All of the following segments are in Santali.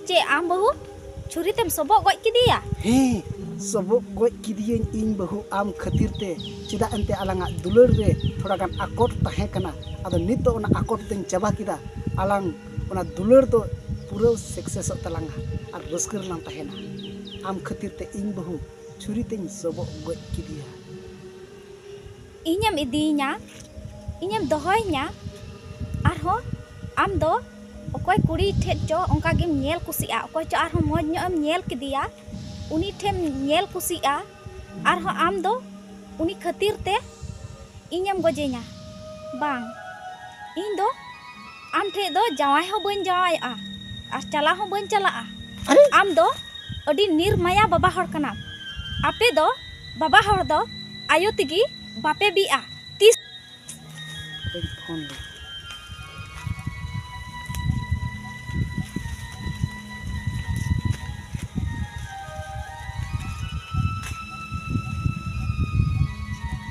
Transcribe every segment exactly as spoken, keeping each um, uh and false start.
ᱪᱮᱫ ᱟᱢ ᱵᱟᱹᱦᱩ ᱪᱷᱩᱨᱤ ᱛᱮᱢ ᱥᱚᱵᱚᱜ ᱜᱚᱡ ᱠᱮᱫᱮᱭᱟ? ᱦᱮᱸ, ᱥᱚᱵᱚᱜ ᱜᱚᱡ ᱠᱮᱫᱮᱭᱟᱹᱧ ᱤᱧ ᱵᱟᱹᱦᱩ ᱟᱢ ᱠᱷᱟᱹᱛᱤᱨ ᱛᱮ᱾ ᱪᱮᱫᱟᱜ ᱮᱱᱛᱮ ᱟᱞᱟᱝᱟᱜ ᱫᱩᱞᱟᱹᱲ ᱨᱮ ᱛᱷᱚᱲᱟ ᱜᱟᱱ ᱟᱠᱚᱴ ᱛᱟᱦᱮᱸ ᱠᱟᱱᱟ, ᱟᱫᱚ ᱱᱤᱛ ᱫᱚ ᱚᱱᱟ ᱟᱠᱚᱴ ᱫᱚᱧ ᱪᱟᱵᱟ ᱠᱮᱫᱟ᱾ ᱟᱞᱟᱝ ᱚᱱᱟ ᱫᱩᱞᱟᱹᱲ ᱫᱚ ᱯᱩᱨᱟᱹᱣ ᱥᱟᱠᱥᱮᱥᱚᱜ ᱛᱟᱞᱟᱝᱟ ᱟᱨ ᱨᱟᱹᱥᱠᱟᱹ ᱨᱮᱞᱟᱝ ᱛᱟᱦᱮᱱᱟ᱾ ᱟᱢ ᱠᱷᱟᱹᱛᱤᱨ ᱛᱮ ᱤᱧ ᱵᱟᱹᱦᱩ ᱪᱷᱩᱨᱤ ᱛᱮᱧ ᱥᱚᱵᱚᱜ ᱜᱚᱡ ᱠᱮᱫᱮᱭᱟ᱾ ᱤᱧᱮᱢ ᱤᱫᱤᱭᱤᱧᱟ, ᱤᱧᱮᱢ ᱫᱚᱦᱚᱭᱤᱧᱟ, ᱟᱨᱦᱚᱸ ᱟᱢ ᱫᱚ ᱚᱠᱚᱭ ᱠᱩᱲᱤ ᱴᱷᱮᱡ ᱪᱚ ᱚᱱᱠᱟ ᱜᱮᱢ ᱧᱮᱞ ᱠᱩᱥᱤᱜᱼᱟ, ᱚᱠᱚᱭ ᱪᱚ ᱟᱨᱦᱚᱸ ᱢᱚᱡᱽ ᱧᱚᱜ ᱮᱢ ᱧᱮᱞ ᱠᱮᱫᱮᱭᱟ, ᱩᱱᱤ ᱴᱷᱮᱱ ᱧᱮᱞ ᱠᱩᱥᱤᱜᱼᱟ, ᱟᱨᱦᱚᱸ ᱟᱢ ᱫᱚ ᱩᱱᱤ ᱠᱷᱟᱹᱛᱤᱨ ᱛᱮ ᱤᱧᱮᱢ ᱜᱚᱡᱮᱧᱟ᱾ ᱵᱟᱝ, ᱤᱧ ᱫᱚ ᱟᱢ ᱴᱷᱮᱡ ᱫᱚ ᱡᱟᱶᱟᱭ ᱦᱚᱸ ᱵᱟᱹᱧ ᱡᱟᱶᱟᱭᱚᱜᱼᱟ ᱟᱨ ᱪᱟᱞᱟᱣ ᱦᱚᱸ ᱵᱟᱹᱧ ᱪᱟᱞᱟᱜᱼᱟ᱾ ᱟᱨᱮ! ᱟᱢ ᱫᱚ ᱟᱹᱰᱤ ᱱᱤᱨᱢᱟᱭᱟ ᱵᱟᱵᱟ ᱦᱚᱲ ᱠᱟᱱᱟᱢ᱾ ᱟᱯᱮ ᱫᱚ ᱵᱟᱵᱟ ᱦᱚᱲ ᱫᱚ ᱟᱭᱳ ᱛᱮᱜᱮ ᱵᱟᱯᱮ ᱵᱤᱜᱼᱟ᱾ ᱛᱤᱥ ᱯᱷᱳᱱ ᱞᱮ᱾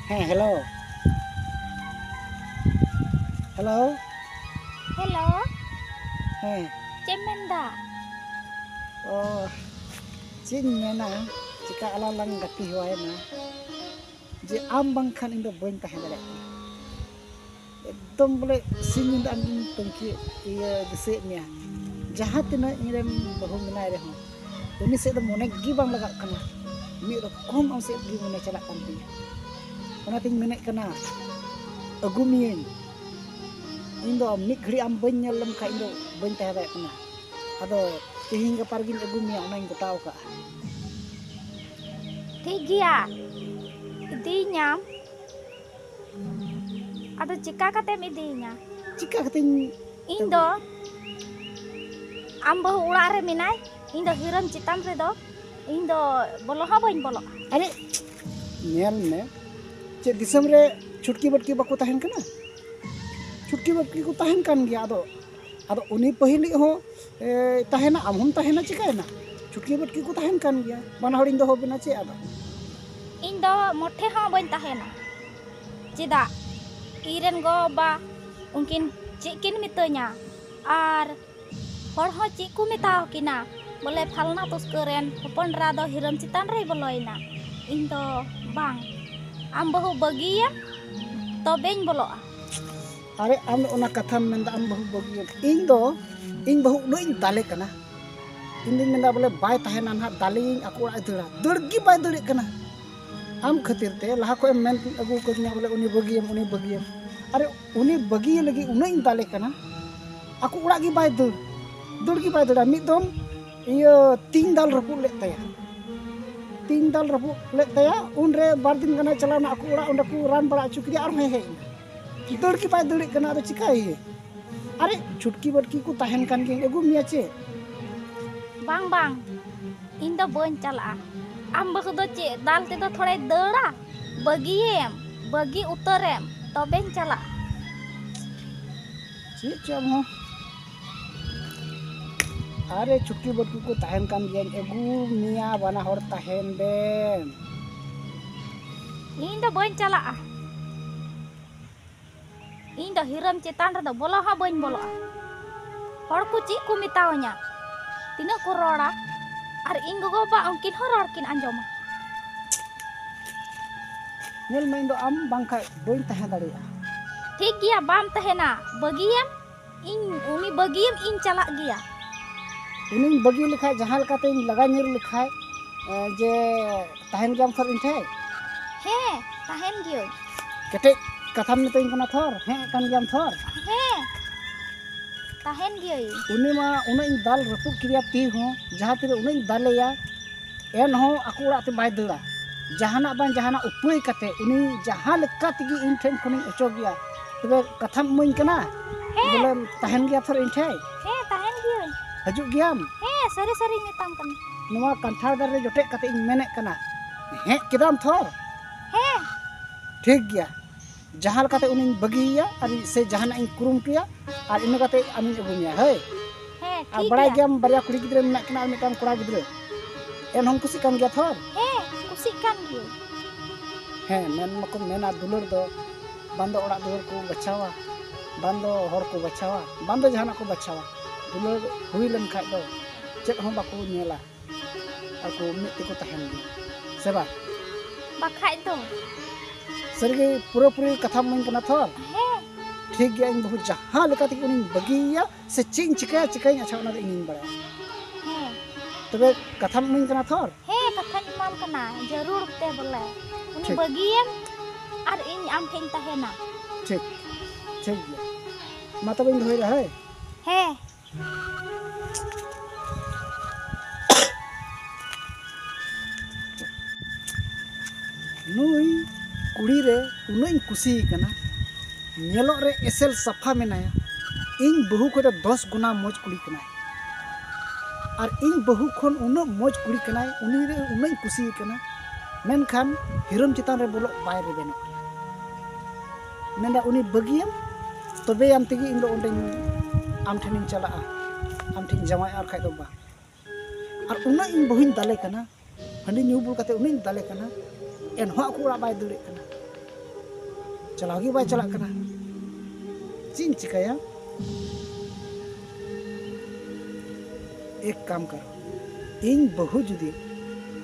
ᱦᱮᱸ, ᱦᱮᱞᱳ᱾ ᱦᱮᱞᱳ᱾ ᱦᱮᱞᱳ᱾ ᱦᱮᱸ᱾ ᱪᱮᱫ ᱮᱢ ᱢᱮᱱᱫᱟ? ᱚ, ᱪᱮᱫ ᱤᱧ ᱢᱮᱱᱟ, ᱪᱮᱠᱟ ᱟᱞᱟᱝ ᱞᱟᱝ ᱜᱟᱛᱮ ᱦᱮᱣᱟᱭᱮᱱᱟ ᱡᱮ ᱟᱢ ᱵᱟᱝᱠᱷᱟᱱ ᱤᱧ ᱫᱚ ᱵᱟᱹᱧ ᱛᱟᱦᱮᱸ ᱫᱟᱲᱮᱭᱟᱜ ᱠᱟᱱᱟ᱾ ᱮᱠᱫᱚᱢ ᱵᱚᱞᱮ ᱥᱤᱧ ᱧᱤᱫᱟᱹ ᱟᱢᱜᱤᱧ ᱛᱩᱱᱠᱷᱤ, ᱤᱭᱟᱹ, ᱫᱤᱥᱟᱹᱭᱮᱫ ᱢᱮᱭᱟ᱾ ᱡᱟᱦᱟᱸ ᱛᱤᱱᱟᱹᱜ ᱤᱧᱨᱮᱱ ᱵᱟᱹᱦᱩ ᱢᱮᱱᱟᱭ ᱨᱮᱦᱚᱸ, ᱩᱱᱤ ᱥᱮᱫ ᱫᱚ ᱢᱚᱱᱮ ᱜᱮ ᱵᱟᱝ ᱞᱟᱜᱟᱜ ᱠᱟᱱᱟ᱾ ᱢᱤᱫ ᱨᱚᱠᱚᱢ ᱟᱢ ᱥᱮᱫ ᱜᱮ ᱢᱚᱱᱮ ᱪᱟᱞᱟᱜ ᱠᱟᱱ ᱛᱤᱧᱟᱹ᱾ ᱚᱱᱟᱛᱤᱧ ᱢᱮᱱᱮᱫ ᱠᱟᱱᱟ, ᱟᱹᱜᱩ ᱢᱤᱭᱟᱹᱧ᱾ ᱤᱧ ᱫᱚ ᱢᱤᱫ ᱜᱷᱟᱹᱲᱤᱡ ᱟᱢ ᱵᱟᱹᱧ ᱧᱮᱞ ᱞᱮᱢ ᱠᱷᱟᱡ ᱤᱧ ᱫᱚ ᱵᱟᱹᱧ ᱛᱟᱦᱮᱸ ᱫᱟᱲᱮᱭᱟᱜ ᱠᱟᱱᱟ᱾ ᱟᱫᱚ ᱛᱮᱦᱮᱧ ᱜᱟᱯᱟ ᱨᱮᱜᱤᱧ ᱟᱹᱜᱩ ᱢᱮᱭᱟ, ᱚᱱᱟᱧ ᱜᱚᱴᱟᱣ ᱠᱟᱜᱼᱟ᱾ ᱴᱷᱤᱠ ᱜᱮᱭᱟ, ᱤᱫᱤᱭᱤᱧᱟᱢ᱾ ᱟᱫᱚ ᱪᱮᱠᱟ ᱠᱟᱛᱮᱢ ᱤᱫᱤᱭᱤᱧᱟ? ᱪᱮᱠᱟ ᱠᱟᱛᱮᱧ ᱤᱧ ᱫᱚ ᱟᱢ ᱵᱟᱹᱦᱩ ᱚᱲᱟᱜ ᱨᱮ ᱢᱮᱱᱟᱭ, ᱤᱧ ᱫᱚ ᱦᱤᱨᱚᱢ ᱪᱮᱛᱟᱱ ᱨᱮᱫᱚ ᱤᱧ ᱫᱚ ᱵᱚᱞᱚ ᱦᱚᱸ ᱵᱟᱹᱧ ᱵᱚᱞᱚᱜᱼᱟ᱾ ᱟᱨᱮ, ᱧᱮᱞ ᱢᱮ, ᱪᱮᱫ ᱫᱤᱥᱚᱢ ᱨᱮ ᱪᱷᱩᱴᱠᱤ ᱵᱟᱹᱴᱠᱤ ᱵᱟᱠᱚ ᱛᱟᱦᱮᱱ ᱠᱟᱱᱟ? ᱪᱷᱩᱴᱠᱤ ᱵᱟᱹᱴᱠᱤ ᱠᱚ ᱛᱟᱦᱮᱱ ᱠᱟᱱ ᱜᱮᱭᱟ᱾ ᱟᱫᱚ, ᱟᱫᱚ ᱩᱱᱤ ᱯᱟᱹᱦᱤᱞᱤᱡ ᱦᱚᱸ, ᱮ, ᱛᱟᱦᱮᱱᱟ, ᱟᱢ ᱦᱚᱸᱢ ᱛᱟᱦᱮᱱᱟ, ᱪᱤᱠᱟᱹᱭᱮᱱᱟ? ᱪᱷᱩᱴᱠᱤ ᱵᱟᱹᱴᱠᱤ ᱠᱚ ᱛᱟᱦᱮᱱ ᱠᱟᱱ ᱜᱮᱭᱟ, ᱵᱟᱱᱟ ᱦᱚᱲᱤᱧ ᱫᱚᱦᱚ ᱵᱤᱱᱟ, ᱪᱮᱫ ᱟᱫᱚ? ᱤᱧ ᱫᱚ ᱢᱚᱴᱷᱮ ᱦᱚᱸ ᱵᱟᱹᱧ ᱛᱟᱦᱮᱱᱟ᱾ ᱪᱮᱫᱟᱜ? ᱤᱧᱨᱮᱱ ᱜᱚ ᱵᱟᱵᱟ ᱩᱱᱠᱤᱱ ᱪᱮᱫ ᱠᱤᱱ ᱢᱤᱛᱟᱹᱧᱟ? ᱟᱨ ᱦᱚᱲ ᱦᱚᱸ ᱪᱮᱫ ᱠᱚ ᱢᱮᱛᱟᱣ ᱠᱤᱱᱟ, ᱵᱚᱞᱮ ᱯᱷᱟᱞᱱᱟ ᱛᱚᱥᱠᱚᱨ ᱨᱮᱱ ᱦᱚᱯᱚᱱ ᱮᱨᱟ ᱫᱚ ᱦᱤᱨᱚᱢ ᱪᱮᱛᱟᱱ ᱨᱮᱭ ᱵᱚᱞᱚᱭᱮᱱᱟ᱾ ᱤᱧ ᱫᱚ ᱵᱟᱝ, ᱟᱢ ᱵᱟᱹᱦᱩ ᱵᱟᱹᱜᱤᱭᱮᱢ, ᱛᱚᱵᱮᱧ ᱵᱚᱞᱚᱜᱼᱟ᱾ ᱟᱨᱮ, ᱟᱢ ᱫᱚ ᱚᱱᱟ ᱠᱟᱛᱷᱟᱢ ᱢᱮᱱᱫᱟ, ᱟᱢ ᱵᱟᱹᱦᱩ ᱵᱟᱹᱜᱤᱭᱮᱢ? ᱤᱧ ᱫᱚ, ᱤᱧ ᱵᱟᱹᱦᱩ ᱩᱱᱟᱹᱜ ᱤᱧ ᱫᱟᱞᱮ ᱠᱟᱱᱟ, ᱤᱧ ᱫᱩᱧ ᱢᱮᱱᱫᱟ ᱵᱚᱞᱮ ᱵᱟᱭ ᱛᱟᱦᱮᱱᱟ ᱱᱟᱦᱟᱜ, ᱫᱟᱞᱮᱭᱟᱹᱧ, ᱟᱠᱚ ᱚᱲᱟᱜ ᱮ ᱫᱟᱹᱲᱟ, ᱫᱟᱹᱲ ᱜᱮ ᱵᱟᱭ ᱫᱟᱹᱲᱮᱫ ᱠᱟᱱᱟ᱾ ᱟᱢ ᱠᱷᱟᱹᱛᱤᱨ ᱛᱮ ᱞᱟᱦᱟ ᱠᱷᱚᱱ ᱮᱢ ᱢᱮᱱ ᱟᱹᱜᱩ ᱠᱟᱹᱫᱤᱧᱟ ᱵᱚᱞᱮ ᱩᱱᱤ ᱵᱟᱹᱜᱤᱭᱮᱢ, ᱩᱱᱤ ᱵᱟᱹᱜᱤᱭᱮᱢ᱾ ᱟᱨᱮ, ᱩᱱᱤ ᱵᱟᱹᱜᱤᱭᱮ ᱞᱟᱹᱜᱤᱫ ᱩᱱᱟᱹᱜ ᱤᱧ ᱫᱟᱞᱮ ᱠᱟᱱᱟ, ᱟᱠᱚ ᱚᱲᱟᱜ ᱜᱮ ᱵᱟᱭ ᱫᱟᱹᱲ, ᱫᱟᱹᱲ ᱜᱮ ᱵᱟᱭ ᱫᱟᱹᱲᱟ᱾ ᱢᱤᱫ ᱫᱚᱢ ᱤᱭᱟᱹ ᱛᱤᱧ ᱫᱟᱞ ᱨᱟᱹᱯᱩᱫ ᱞᱮᱫ ᱛᱟᱭᱟ, ᱛᱤᱧ ᱫᱟᱞ ᱨᱟᱹᱯᱩᱫ ᱞᱮᱫ ᱛᱟᱭᱟ᱾ ᱩᱱᱨᱮ ᱵᱟᱨ ᱫᱤᱱ ᱜᱟᱱᱮ ᱪᱟᱞᱟᱣᱱᱟ ᱟᱠᱚ ᱚᱲᱟᱜ, ᱚᱸᱰᱮ ᱠᱚ ᱨᱟᱱ ᱵᱟᱲᱟ ᱦᱚᱪᱚ ᱠᱮᱫᱮᱭᱟ, ᱟᱨᱦᱚᱸᱭ ᱦᱮᱡ ᱮᱱᱟ᱾ ᱫᱟᱹᱲ ᱜᱮ ᱵᱟᱭ ᱫᱟᱹᱲᱮᱫ ᱠᱟᱱᱟ, ᱟᱫᱚ ᱪᱤᱠᱟᱹᱭᱮ? ᱟᱨᱮ, ᱪᱷᱩᱴᱠᱤ ᱵᱟᱹᱴᱠᱤ ᱠᱚ ᱛᱟᱦᱮᱱ ᱠᱟᱱ ᱜᱮᱭᱟ, ᱟᱹᱜᱩ ᱢᱮᱭᱟ ᱪᱮᱫ? ᱵᱟᱝ, ᱵᱟᱝ, ᱤᱧ ᱫᱚ ᱵᱟᱹᱧ ᱪᱟᱞᱟᱜᱼᱟ᱾ ᱟᱢ ᱵᱟᱹᱦᱩ ᱫᱚ ᱪᱮᱫ ᱫᱟᱞ ᱛᱮᱫᱚ ᱛᱷᱚᱲᱟᱭ ᱫᱟᱹᱲᱟ? ᱵᱟᱹᱜᱤᱭᱮᱢ, ᱵᱟᱹᱜᱤ ᱩᱛᱟᱹᱨᱮᱢ, ᱛᱚᱵᱮᱧ ᱪᱟᱞᱟᱜᱼᱟ᱾ ᱪᱮᱫ ᱪᱚ ᱟᱢ ᱦᱚᱸ᱾ ᱟᱨᱮ, ᱪᱷᱩᱴᱠᱤ ᱵᱟᱹᱴᱠᱤ ᱠᱚ ᱛᱟᱦᱮᱱ ᱠᱟᱱ ᱜᱮᱭᱟ, ᱟᱹᱜᱩ ᱢᱮᱭᱟ, ᱵᱟᱱᱟ ᱦᱚᱲ ᱛᱟᱦᱮᱱ ᱵᱮᱱ᱾ ᱤᱧ ᱫᱚ ᱵᱟᱹᱧ ᱪᱟᱞᱟᱜᱼᱟ᱾ ᱤᱧ ᱫᱚ ᱦᱤᱨᱚᱢ ᱪᱮᱛᱟᱱ ᱨᱮᱫᱚ ᱵᱚᱞᱚ ᱦᱚᱸ ᱵᱟᱹᱧ ᱵᱚᱞᱚᱜᱼᱟ᱾ ᱦᱚᱲ ᱠᱚ ᱪᱮᱫ ᱠᱚ ᱢᱮᱛᱟᱣᱟᱹᱧᱟ, ᱛᱤᱱᱟᱹᱜ ᱠᱚ ᱨᱚᱲᱟ, ᱟᱨ ᱤᱧ ᱜᱚᱜᱚ ᱵᱟᱵᱟ ᱩᱱᱠᱤᱱ ᱦᱚᱸ ᱨᱚᱲ ᱠᱤᱱ ᱟᱸᱡᱚᱢᱟ᱾ ᱧᱮᱞ ᱢᱮ, ᱤᱧ ᱫᱚ ᱟᱢ ᱵᱟᱝᱠᱷᱟᱡ ᱵᱟᱹᱧ ᱛᱟᱦᱮᱸ ᱫᱟᱲᱮᱭᱟᱜᱼᱟ᱾ ᱴᱷᱤᱠ ᱜᱮᱭᱟ, ᱵᱟᱢ ᱛᱟᱦᱮᱱᱟ, ᱵᱟᱹᱜᱤᱭᱮᱢ, ᱤᱧ ᱩᱱᱤ ᱵᱟᱹᱜᱤᱭᱮᱢ, ᱤᱧ ᱪᱟᱞᱟᱜ ᱜᱮᱭᱟ᱾ ᱩᱱᱤᱧ ᱵᱟᱹᱜᱤ ᱞᱮᱠᱷᱟᱡ, ᱡᱟᱦᱟᱸ ᱞᱮᱠᱟᱛᱮᱧ ᱞᱟᱜᱟ ᱧᱤᱨ ᱞᱮᱠᱷᱟᱡ, ᱮ, ᱡᱮ ᱛᱟᱦᱮᱱ ᱜᱮᱭᱟᱢ ᱛᱷᱚᱨ ᱤᱧ ᱴᱷᱮᱡ? ᱦᱮᱸ, ᱛᱟᱦᱮᱱ ᱜᱤᱭᱟᱹᱧ᱾ ᱠᱮᱴᱮᱡ ᱠᱟᱛᱷᱟᱢ ᱢᱮᱛᱟᱹᱧ ᱠᱟᱱᱟ ᱛᱷᱚᱨ, ᱦᱮᱸ ᱠᱟᱱ ᱜᱮᱭᱟᱢ ᱛᱷᱚᱨ? ᱦᱮᱸ, ᱛᱟᱦᱮᱱ ᱜᱤᱭᱟᱹᱧ᱾ ᱩᱱᱤ ᱢᱟ ᱩᱱᱟᱹᱜ ᱤᱧ ᱫᱟᱞ ᱨᱟᱹᱯᱩᱫ ᱠᱮᱫᱮᱭᱟ, ᱛᱤ ᱦᱚᱸ ᱡᱟᱦᱟᱸ ᱛᱤᱱᱟᱹᱜ ᱩᱱᱟᱹᱜ ᱤᱧ ᱫᱟᱞᱮᱭᱟ, ᱮᱱᱦᱚᱸ ᱟᱠᱚ ᱚᱲᱟᱜ ᱛᱮ ᱵᱟᱭ ᱫᱟᱹᱲᱟ᱾ ᱡᱟᱦᱟᱱᱟᱜ ᱵᱟᱝ ᱡᱟᱦᱟᱱᱟᱜ ᱩᱯᱟᱹᱭ ᱠᱟᱛᱮ ᱩᱱᱤ ᱡᱟᱦᱟᱸ ᱞᱮᱠᱟ ᱛᱮᱜᱮ ᱤᱧ ᱴᱷᱮᱱ ᱠᱷᱚᱱᱤᱧ ᱚᱪᱚᱜᱮᱭᱟ᱾ ᱛᱚᱵᱮ ᱠᱟᱛᱷᱟᱢ ᱤᱢᱟᱹᱧ ᱠᱟᱱᱟ? ᱦᱮᱸ᱾ ᱵᱚᱞᱮᱢ ᱛᱟᱦᱮᱱ ᱜᱮᱭᱟ ᱛᱷᱚᱨ ᱤᱧ ᱴᱷᱮᱡ? ᱦᱮᱸ, ᱛᱟᱦᱮᱱ ᱜᱤᱭᱟᱹᱧ᱾ ᱦᱤᱡᱩᱜ ᱜᱮᱭᱟᱢ? ᱦᱮᱸ, ᱥᱟᱹᱨᱤ ᱥᱟᱹᱨᱤᱧ ᱢᱮᱛᱟᱢ ᱠᱟᱱᱟ᱾ ᱱᱚᱣᱟ ᱠᱟᱱᱴᱷᱟᱲ ᱫᱟᱨᱮ ᱨᱮ ᱡᱚᱴᱮᱫ ᱠᱟᱛᱮ ᱤᱧ ᱢᱮᱱᱮᱫ ᱠᱟᱱᱟ, ᱦᱮᱡ ᱠᱮᱫᱟᱢ ᱛᱷᱚᱨ? ᱦᱮᱸ᱾ ᱴᱷᱤᱠ ᱜᱮᱭᱟ, ᱡᱟᱦᱟᱸ ᱞᱮᱠᱟᱛᱮ ᱩᱱᱤᱧ ᱵᱟᱹᱜᱤᱭᱮᱭᱟ ᱟᱨ ᱥᱮ ᱡᱟᱦᱟᱱᱟᱜ ᱤᱧ ᱠᱩᱨᱩᱢᱩᱴᱩᱭᱟ ᱟᱨ ᱤᱱᱟᱹ ᱠᱟᱛᱮ ᱟᱢᱤᱧ ᱟᱹᱜᱩ ᱢᱮᱭᱟ᱾ ᱦᱳᱭ᱾ ᱦᱮᱸ, ᱟᱨ ᱴᱷᱤᱠ ᱵᱟᱲᱟᱭ ᱜᱮᱭᱟ᱾ ᱜᱮᱭᱟᱢ, ᱵᱟᱨᱭᱟ ᱠᱩᱲᱤ ᱜᱤᱫᱽᱨᱟᱹ ᱢᱮᱱᱟᱜ ᱠᱤᱱᱟ ᱟᱨ ᱢᱤᱫᱴᱟᱝ ᱠᱚᱲᱟ ᱜᱤᱫᱽᱨᱟᱹ, ᱮᱱᱦᱚᱸᱢ ᱠᱩᱥᱤᱜ ᱠᱟᱱ ᱜᱮᱭᱟ ᱛᱷᱚᱨ? ᱦᱮᱸ, ᱠᱩᱥᱤᱜ ᱠᱟᱱ ᱜᱤᱭᱟᱹᱧ᱾ ᱦᱮᱸ, ᱢᱮᱱ ᱢᱟᱠᱚ ᱢᱮᱱᱟ ᱫᱩᱞᱟᱹᱲ ᱫᱚ ᱵᱟᱝ ᱫᱚ ᱚᱲᱟᱜ ᱫᱩᱣᱟᱹᱨ ᱠᱚ ᱵᱟᱪᱷᱟᱣᱟ, ᱵᱟᱝ ᱫᱚ ᱦᱚᱲ ᱠᱚ ᱵᱟᱪᱷᱟᱣᱟ, ᱵᱟᱝ ᱫᱚ ᱡᱟᱦᱟᱱᱟᱜ ᱠᱚ ᱵᱟᱪᱷᱟᱣᱟ᱾ ᱫᱩᱞᱟᱹᱲ ᱦᱩᱭ ᱞᱮᱱ ᱠᱷᱟᱡ ᱫᱚ ᱪᱮᱫ ᱦᱚᱸ ᱵᱟᱠᱚ ᱧᱮᱞᱟ, ᱟᱨ ᱠᱚ ᱢᱤᱫ ᱛᱮᱠᱚ ᱛᱟᱦᱮᱱ ᱜᱮᱭᱟ, ᱥᱮ ᱵᱟᱝ? ᱵᱟᱠᱷᱟᱡ ᱫᱚ᱾ ᱥᱟᱹᱨᱤᱜᱮ ᱯᱩᱨᱟᱹᱯᱩᱨᱤ ᱠᱟᱛᱷᱟᱢ ᱤᱢᱟᱹᱧ ᱠᱟᱱᱟ ᱛᱷᱚᱨ? ᱦᱮᱸ᱾ ᱴᱷᱤᱠ ᱜᱮᱭᱟ, ᱤᱧ ᱵᱟᱹᱦᱩ ᱡᱟᱦᱟᱸ ᱞᱮᱠᱟ ᱛᱮᱜᱮ ᱩᱱᱤᱧ ᱵᱟᱹᱜᱤᱭᱮᱭᱟ, ᱥᱮ ᱪᱮᱫ ᱤᱧ ᱪᱤᱠᱟᱹᱭᱟ, ᱪᱤᱠᱟᱹᱭᱟᱹᱧ, ᱟᱪᱪᱷᱟ, ᱚᱱᱟ ᱫᱚ ᱤᱧᱤᱧ ᱵᱟᱲᱟᱭᱟ᱾ ᱦᱮᱸ᱾ ᱛᱚᱵᱮ ᱠᱟᱛᱷᱟᱢ ᱤᱢᱟᱹᱧ ᱠᱟᱱᱟ ᱛᱷᱚᱨ? ᱦᱮᱸ, ᱠᱟᱛᱷᱟᱧ ᱮᱢᱟᱢ ᱠᱟᱱᱟ, ᱡᱟᱹᱨᱩᱲ ᱛᱮ ᱵᱚᱞᱮ᱾ ᱩᱱᱤ ᱴᱷᱤᱠ᱾ ᱵᱟᱹᱜᱤᱭᱮᱢ ᱟᱨ ᱤᱧ ᱟᱢ ᱴᱷᱮᱱ ᱤᱧ ᱛᱟᱦᱮᱱᱟ᱾ ᱴᱷᱤᱠ, ᱴᱷᱤᱠ ᱜᱮᱭᱟ᱾ ᱢᱟ ᱛᱚᱵᱮᱧ ᱫᱚᱦᱚᱭᱮᱫᱟ, ᱦᱳᱭ᱾ ᱦᱮᱸ᱾ ᱱᱩᱭ ᱠᱩᱲᱤ ᱨᱮ ᱩᱱᱟᱹᱜ ᱤᱧ ᱠᱩᱥᱤᱭᱮ ᱠᱟᱱᱟ, ᱧᱮᱞᱚᱜ ᱨᱮ ᱮᱥᱮᱞ ᱥᱟᱯᱷᱟ ᱢᱮᱱᱟᱭᱟ, ᱤᱧ ᱵᱟᱹᱦᱩ ᱠᱷᱚᱱ ᱫᱚ ᱫᱚᱥ ᱜᱩᱱᱟ ᱢᱚᱡᱽ ᱠᱩᱲᱤ ᱠᱟᱱᱟᱭ᱾ ᱟᱨ ᱤᱧ ᱵᱟᱹᱦᱩ ᱠᱷᱚᱱ ᱩᱱᱟᱹᱜ ᱢᱚᱡᱽ ᱠᱩᱲᱤ ᱠᱟᱱᱟᱭ, ᱩᱱᱤ ᱨᱮ ᱩᱱᱟᱹᱜ ᱤᱧ ᱠᱩᱥᱤᱭᱮ ᱠᱟᱱᱟ, ᱢᱮᱱᱠᱷᱟᱱ ᱦᱤᱨᱳᱢ ᱪᱮᱛᱟᱱ ᱨᱮ ᱵᱚᱞᱚᱜ ᱵᱟᱭ ᱨᱮᱵᱮᱱᱚᱜ ᱠᱟᱱᱟ᱾ ᱢᱮᱱᱫᱟ, ᱩᱱᱤ ᱵᱟᱹᱜᱤᱭᱮᱢ, ᱛᱚᱵᱮ ᱟᱢ ᱛᱮᱜᱮ ᱤᱧ ᱫᱚ ᱚᱸᱰᱮᱧ, ᱟᱢ ᱴᱷᱮᱱᱤᱧ ᱪᱟᱞᱟᱜᱼᱟ, ᱟᱢ ᱴᱷᱮᱱ ᱡᱟᱶᱟᱭᱚᱜᱼᱟ, ᱟᱨ ᱠᱷᱟᱡ ᱫᱚ ᱵᱟᱝ᱾ ᱟᱨ ᱩᱱᱟᱹᱜ ᱤᱧ ᱵᱟᱹᱦᱩᱧ ᱫᱟᱞᱮ ᱠᱟᱱᱟ, ᱦᱟᱺᱰᱤ ᱧᱩ ᱵᱩᱞ ᱠᱟᱛᱮ ᱩᱱᱟᱹᱜ ᱤᱧ ᱫᱟᱞᱮ ᱠᱟᱱᱟ, ᱮᱱᱦᱚᱸ ᱟᱠᱚ ᱚᱲᱟᱜ ᱵᱟᱭ ᱫᱟᱹᱲᱮᱫ ᱠᱟᱱᱟ, ᱪᱟᱞᱟᱣ ᱜᱮ ᱵᱟᱭ ᱪᱟᱞᱟᱜ ᱠᱟᱱᱟ᱾ ᱪᱮᱫ ᱤᱧ ᱪᱤᱠᱟᱹᱭᱟ? ᱮᱠ ᱠᱟᱢ ᱠᱟᱨᱚ, ᱤᱧ ᱵᱟᱹᱦᱩ ᱡᱩᱫᱤ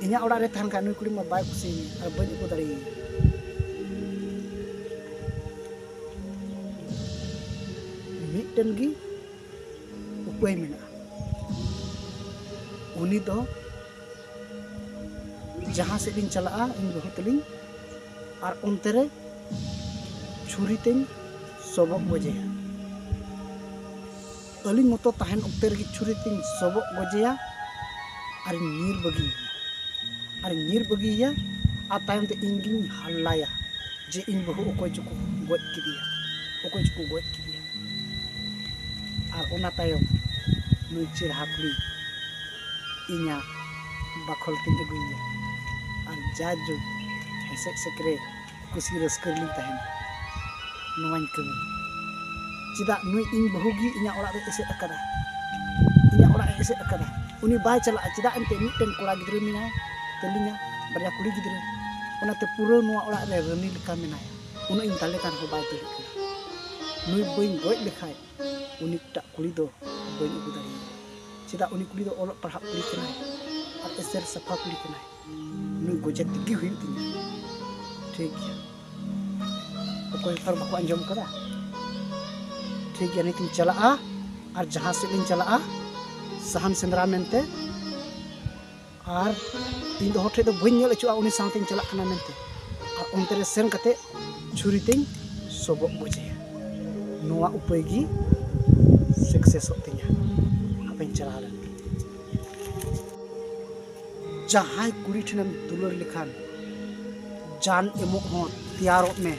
ᱤᱧᱟᱹᱜ ᱚᱲᱟᱜ ᱨᱮ ᱛᱟᱦᱮᱱ ᱠᱷᱟᱱ, ᱱᱩᱭ ᱠᱩᱲᱤ ᱢᱟ ᱵᱟᱭ ᱠᱩᱥᱤᱭᱟᱹᱧᱟ ᱟᱨ ᱵᱟᱹᱧ ᱟᱹᱜᱩ ᱫᱟᱲᱮᱭᱟᱭᱟ᱾ ᱢᱤᱫᱴᱮᱱ ᱜᱮ ᱩᱯᱟᱹᱭ ᱢᱮᱱᱟᱜᱼᱟ, ᱩᱱᱤ ᱫᱚ ᱡᱟᱦᱟᱸ ᱥᱮᱫ ᱤᱧ ᱪᱟᱞᱟᱜᱼᱟ ᱤᱧ ᱵᱟᱹᱦᱩ ᱛᱟᱹᱞᱤᱧ, ᱟᱨ ᱚᱱᱛᱮ ᱨᱮ ᱪᱷᱩᱨᱤ ᱛᱮᱧ ᱥᱚᱵᱚᱜ ᱜᱚᱡᱮᱭᱟ᱾ ᱟᱹᱞᱤᱧ ᱢᱚᱛᱚ ᱛᱟᱦᱮᱱ ᱚᱠᱛᱮ ᱨᱮᱜᱮ ᱪᱷᱩᱨᱤ ᱛᱮᱧ ᱥᱚᱵᱚᱜ ᱜᱚᱡᱮᱭᱟ ᱟᱨᱤᱧ ᱧᱤᱨ ᱵᱟᱹᱜᱤᱭᱮᱭᱟ᱾ ᱟᱨᱤᱧ ᱧᱤᱨ ᱵᱟᱹᱜᱤᱭᱮᱭᱟ᱾ ᱟᱨ ᱛᱟᱭᱚᱢ ᱛᱮ ᱤᱧ ᱜᱤᱧ ᱦᱟᱞᱞᱟᱭᱟ ᱡᱮ ᱤᱧ ᱵᱟᱹᱦᱩ ᱚᱠᱚᱭ ᱪᱚᱠᱚ ᱜᱚᱡ ᱠᱮᱫᱮᱭᱟ, ᱚᱠᱚᱭ ᱪᱚᱠᱚ ᱜᱚᱡ ᱠᱮᱫᱮᱭᱟ᱾ ᱟᱨ ᱚᱱᱟ ᱛᱟᱭᱚᱢ ᱱᱩᱭ ᱪᱮᱨᱦᱟ ᱠᱩᱲᱤ ᱤᱧᱟᱹᱜ ᱵᱟᱠᱷᱳᱞ ᱛᱮᱧ ᱟᱹᱜᱩᱭᱮᱭᱟ᱾ ᱟᱨ ᱡᱟᱭᱡᱩᱜᱽ ᱦᱮᱸᱥᱮᱡ ᱥᱮᱠᱨᱮᱡ ᱠᱩᱥᱤ ᱨᱟᱹᱥᱠᱟᱹ ᱨᱮᱞᱤᱧ ᱛᱟᱦᱮᱱᱟ᱾ ᱱᱚᱣᱟᱧ ᱠᱟᱹᱢᱤ᱾ ᱪᱮᱫᱟᱜ ᱱᱩᱭ ᱤᱧ ᱵᱟᱹᱦᱩ ᱜᱮ ᱤᱧᱟᱹᱜ ᱚᱲᱟᱜ ᱨᱮ ᱮᱥᱮᱫ ᱟᱠᱟᱫᱟ, ᱤᱧᱟᱹᱜ ᱚᱲᱟᱜ ᱮ ᱮᱥᱮᱫ ᱟᱠᱟᱫᱟ? ᱩᱱᱤ ᱵᱟᱭ ᱪᱟᱞᱟᱜᱼᱟ᱾ ᱪᱮᱫᱟᱜ? ᱮᱱᱛᱮ ᱢᱤᱫᱴᱮᱱ ᱠᱚᱲᱟ ᱜᱤᱫᱽᱨᱟᱹ ᱢᱮᱱᱟᱭ ᱛᱟᱹᱞᱤᱧᱟ, ᱵᱟᱨᱭᱟ ᱠᱩᱲᱤ ᱜᱤᱫᱽᱨᱟᱹ, ᱚᱱᱟᱛᱮ ᱯᱩᱨᱟᱹ ᱱᱚᱣᱟ ᱚᱲᱟᱜ ᱨᱮ ᱨᱟᱹᱱᱤ ᱞᱮᱠᱟ ᱢᱮᱱᱟᱭᱟ᱾ ᱩᱱᱟᱹᱜ ᱤᱧ ᱫᱟᱞᱮ ᱠᱟᱱ ᱨᱮᱦᱚᱸ ᱵᱟᱭ ᱫᱟᱹᱲᱮᱫ ᱠᱟᱱᱟ᱾ ᱱᱩᱭ ᱵᱟᱹᱧ ᱜᱚᱡ ᱞᱮᱠᱷᱟᱡ ᱩᱱᱤᱴᱟᱜ ᱠᱩᱲᱤ ᱫᱚ ᱵᱟᱹᱧ ᱟᱹᱜᱩ ᱫᱟᱲᱮᱭᱟᱭᱟ᱾ ᱪᱮᱫᱟᱜ? ᱩᱱᱤ ᱠᱩᱲᱤ ᱫᱚ ᱚᱞᱚᱜ ᱯᱟᱲᱦᱟᱜ ᱠᱩᱲᱤ ᱠᱟᱱᱟᱭ ᱟᱨ ᱮᱥᱮᱨ ᱥᱟᱯᱷᱟ ᱠᱩᱲᱤ ᱠᱟᱱᱟᱭ᱾ ᱱᱩᱭ ᱜᱚᱡᱮ ᱛᱮᱜᱮ ᱦᱩᱭᱩᱜ ᱛᱤᱧᱟ᱾ ᱴᱷᱤᱠ ᱜᱮᱭᱟ, ᱚᱠᱚᱭ ᱦᱚᱸ ᱵᱟᱠᱚ ᱟᱸᱡᱚᱢ ᱠᱟᱫᱟ᱾ ᱴᱷᱤᱠ ᱜᱮᱭᱟ, ᱱᱤᱛᱤᱧ ᱪᱟᱞᱟᱜᱼᱟ ᱟᱨ ᱡᱟᱦᱟᱸ ᱥᱮᱫ ᱤᱧ ᱪᱟᱞᱟᱜᱼᱟ ᱥᱟᱦᱟᱱ ᱥᱮᱸᱫᱽᱨᱟ ᱢᱮᱱᱛᱮ, ᱟᱨ ᱤᱧ ᱫᱚ ᱦᱚᱲ ᱴᱷᱮᱱ ᱫᱚ ᱵᱟᱹᱧ ᱧᱮᱞ ᱦᱚᱪᱚᱜᱼᱟ ᱩᱱᱤ ᱥᱟᱶᱛᱮᱧ ᱪᱟᱞᱟᱜ ᱠᱟᱱᱟ ᱢᱮᱱᱛᱮ᱾ ᱟᱨ ᱚᱱᱛᱮ ᱨᱮ ᱥᱮᱱ ᱠᱟᱛᱮ ᱪᱷᱩᱨᱤ ᱛᱮᱧ ᱥᱚᱵᱚᱜ ᱜᱚᱡᱮᱭᱟ᱾ ᱱᱚᱣᱟ ᱩᱯᱟᱹᱭ ᱜᱮ ᱥᱟᱠᱥᱮᱥᱚᱜ ᱛᱤᱧᱟ᱾ ᱦᱟᱯᱮᱧ ᱪᱟᱞᱟᱣ ᱞᱮᱱ ᱜᱮ᱾ ᱡᱟᱦᱟᱸᱭ ᱠᱩᱲᱤ ᱴᱷᱮᱱᱮᱢ ᱫᱩᱞᱟᱹᱲ ᱞᱮᱠᱷᱟᱱ, ᱡᱟᱱ ᱮᱢᱚᱜ ᱦᱚᱸ ᱛᱮᱭᱟᱨᱚᱜ ᱢᱮ,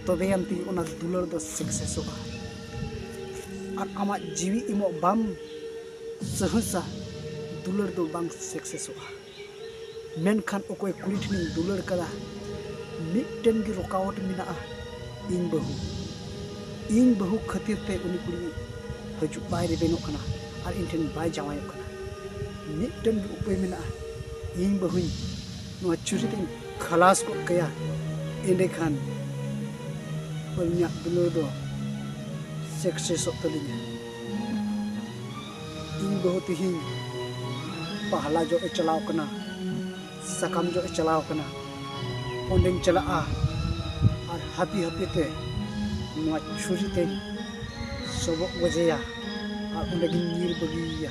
ᱛᱚᱵᱮᱭᱟᱱ ᱛᱮᱜᱮ ᱚᱱᱟ ᱫᱩᱞᱟᱹᱲ ᱫᱚ ᱥᱟᱠᱥᱮᱥᱚᱜᱼᱟ᱾ ᱟᱨ ᱟᱢᱟᱜ ᱡᱤᱣᱤ ᱮᱢᱚᱜ ᱵᱟᱢ ᱥᱟᱦᱥᱟ, ᱫᱩᱞᱟᱹᱲ ᱫᱚ ᱵᱟᱝ ᱥᱟᱠᱥᱮᱥᱚᱜᱼᱟ᱾ ᱢᱮᱱᱠᱷᱟᱱ ᱚᱠᱚᱭ ᱠᱩᱲᱤ ᱴᱷᱮᱱᱤᱧ ᱫᱩᱞᱟᱹᱲ ᱠᱟᱫᱟ, ᱢᱤᱫᱴᱮᱱ ᱜᱮ ᱨᱩᱠᱟᱣᱟᱴ ᱢᱮᱱᱟᱜᱼᱟ, ᱤᱧ ᱵᱟᱹᱦᱩ᱾ ᱤᱧ ᱵᱟᱹᱦᱩ ᱠᱷᱟᱹᱛᱤᱨ ᱛᱮ ᱩᱱᱤ ᱠᱩᱲᱤ ᱦᱤᱡᱩᱜ ᱵᱟᱭ ᱨᱮᱵᱮᱱᱚᱜ ᱠᱟᱱᱟ ᱟᱨ ᱤᱧ ᱴᱷᱮᱱ ᱵᱟᱭ ᱡᱟᱶᱟᱭᱚᱜ ᱠᱟᱱᱟ᱾ ᱢᱤᱫᱴᱮᱱ ᱜᱮ ᱩᱯᱟᱹᱭ ᱢᱮᱱᱟᱜᱼᱟ, ᱤᱧ ᱵᱟᱹᱦᱩᱧ ᱱᱚᱣᱟ ᱪᱷᱩᱨᱤ ᱛᱮᱧ ᱠᱷᱟᱞᱟᱥ ᱜᱚᱫ ᱠᱟᱭᱟ, ᱮᱸᱰᱮᱠᱷᱟᱱ ᱟᱹᱞᱤᱧᱟᱜ ᱫᱩᱞᱟᱹᱲ ᱫᱚ ᱥᱟᱠᱥᱮᱥᱚᱜ ᱛᱟᱹᱞᱤᱧᱟ᱾ ᱤᱧ ᱵᱟᱹᱦᱩ ᱛᱤᱦᱤᱧ ᱯᱟᱦᱞᱟ ᱡᱚᱜ ᱮ ᱪᱟᱞᱟᱣ ᱠᱟᱱᱟ, ᱥᱟᱠᱟᱢ ᱡᱚᱜ ᱮ ᱪᱟᱞᱟᱣ ᱠᱟᱱᱟ᱾ ᱚᱸᱰᱮᱧ ᱪᱟᱞᱟᱜᱼᱟ ᱟᱨ ᱦᱟᱹᱯᱤ ᱦᱟᱹᱯᱤ ᱛᱮ ᱱᱚᱣᱟ ᱪᱷᱩᱨᱤ ᱛᱮᱧ ᱥᱚᱵᱚᱜ ᱜᱚᱡᱮᱭᱟ ᱟᱨ ᱚᱸᱰᱮ ᱜᱤᱧ ᱧᱤᱨ ᱵᱟᱹᱜᱤᱭᱮᱭᱟ᱾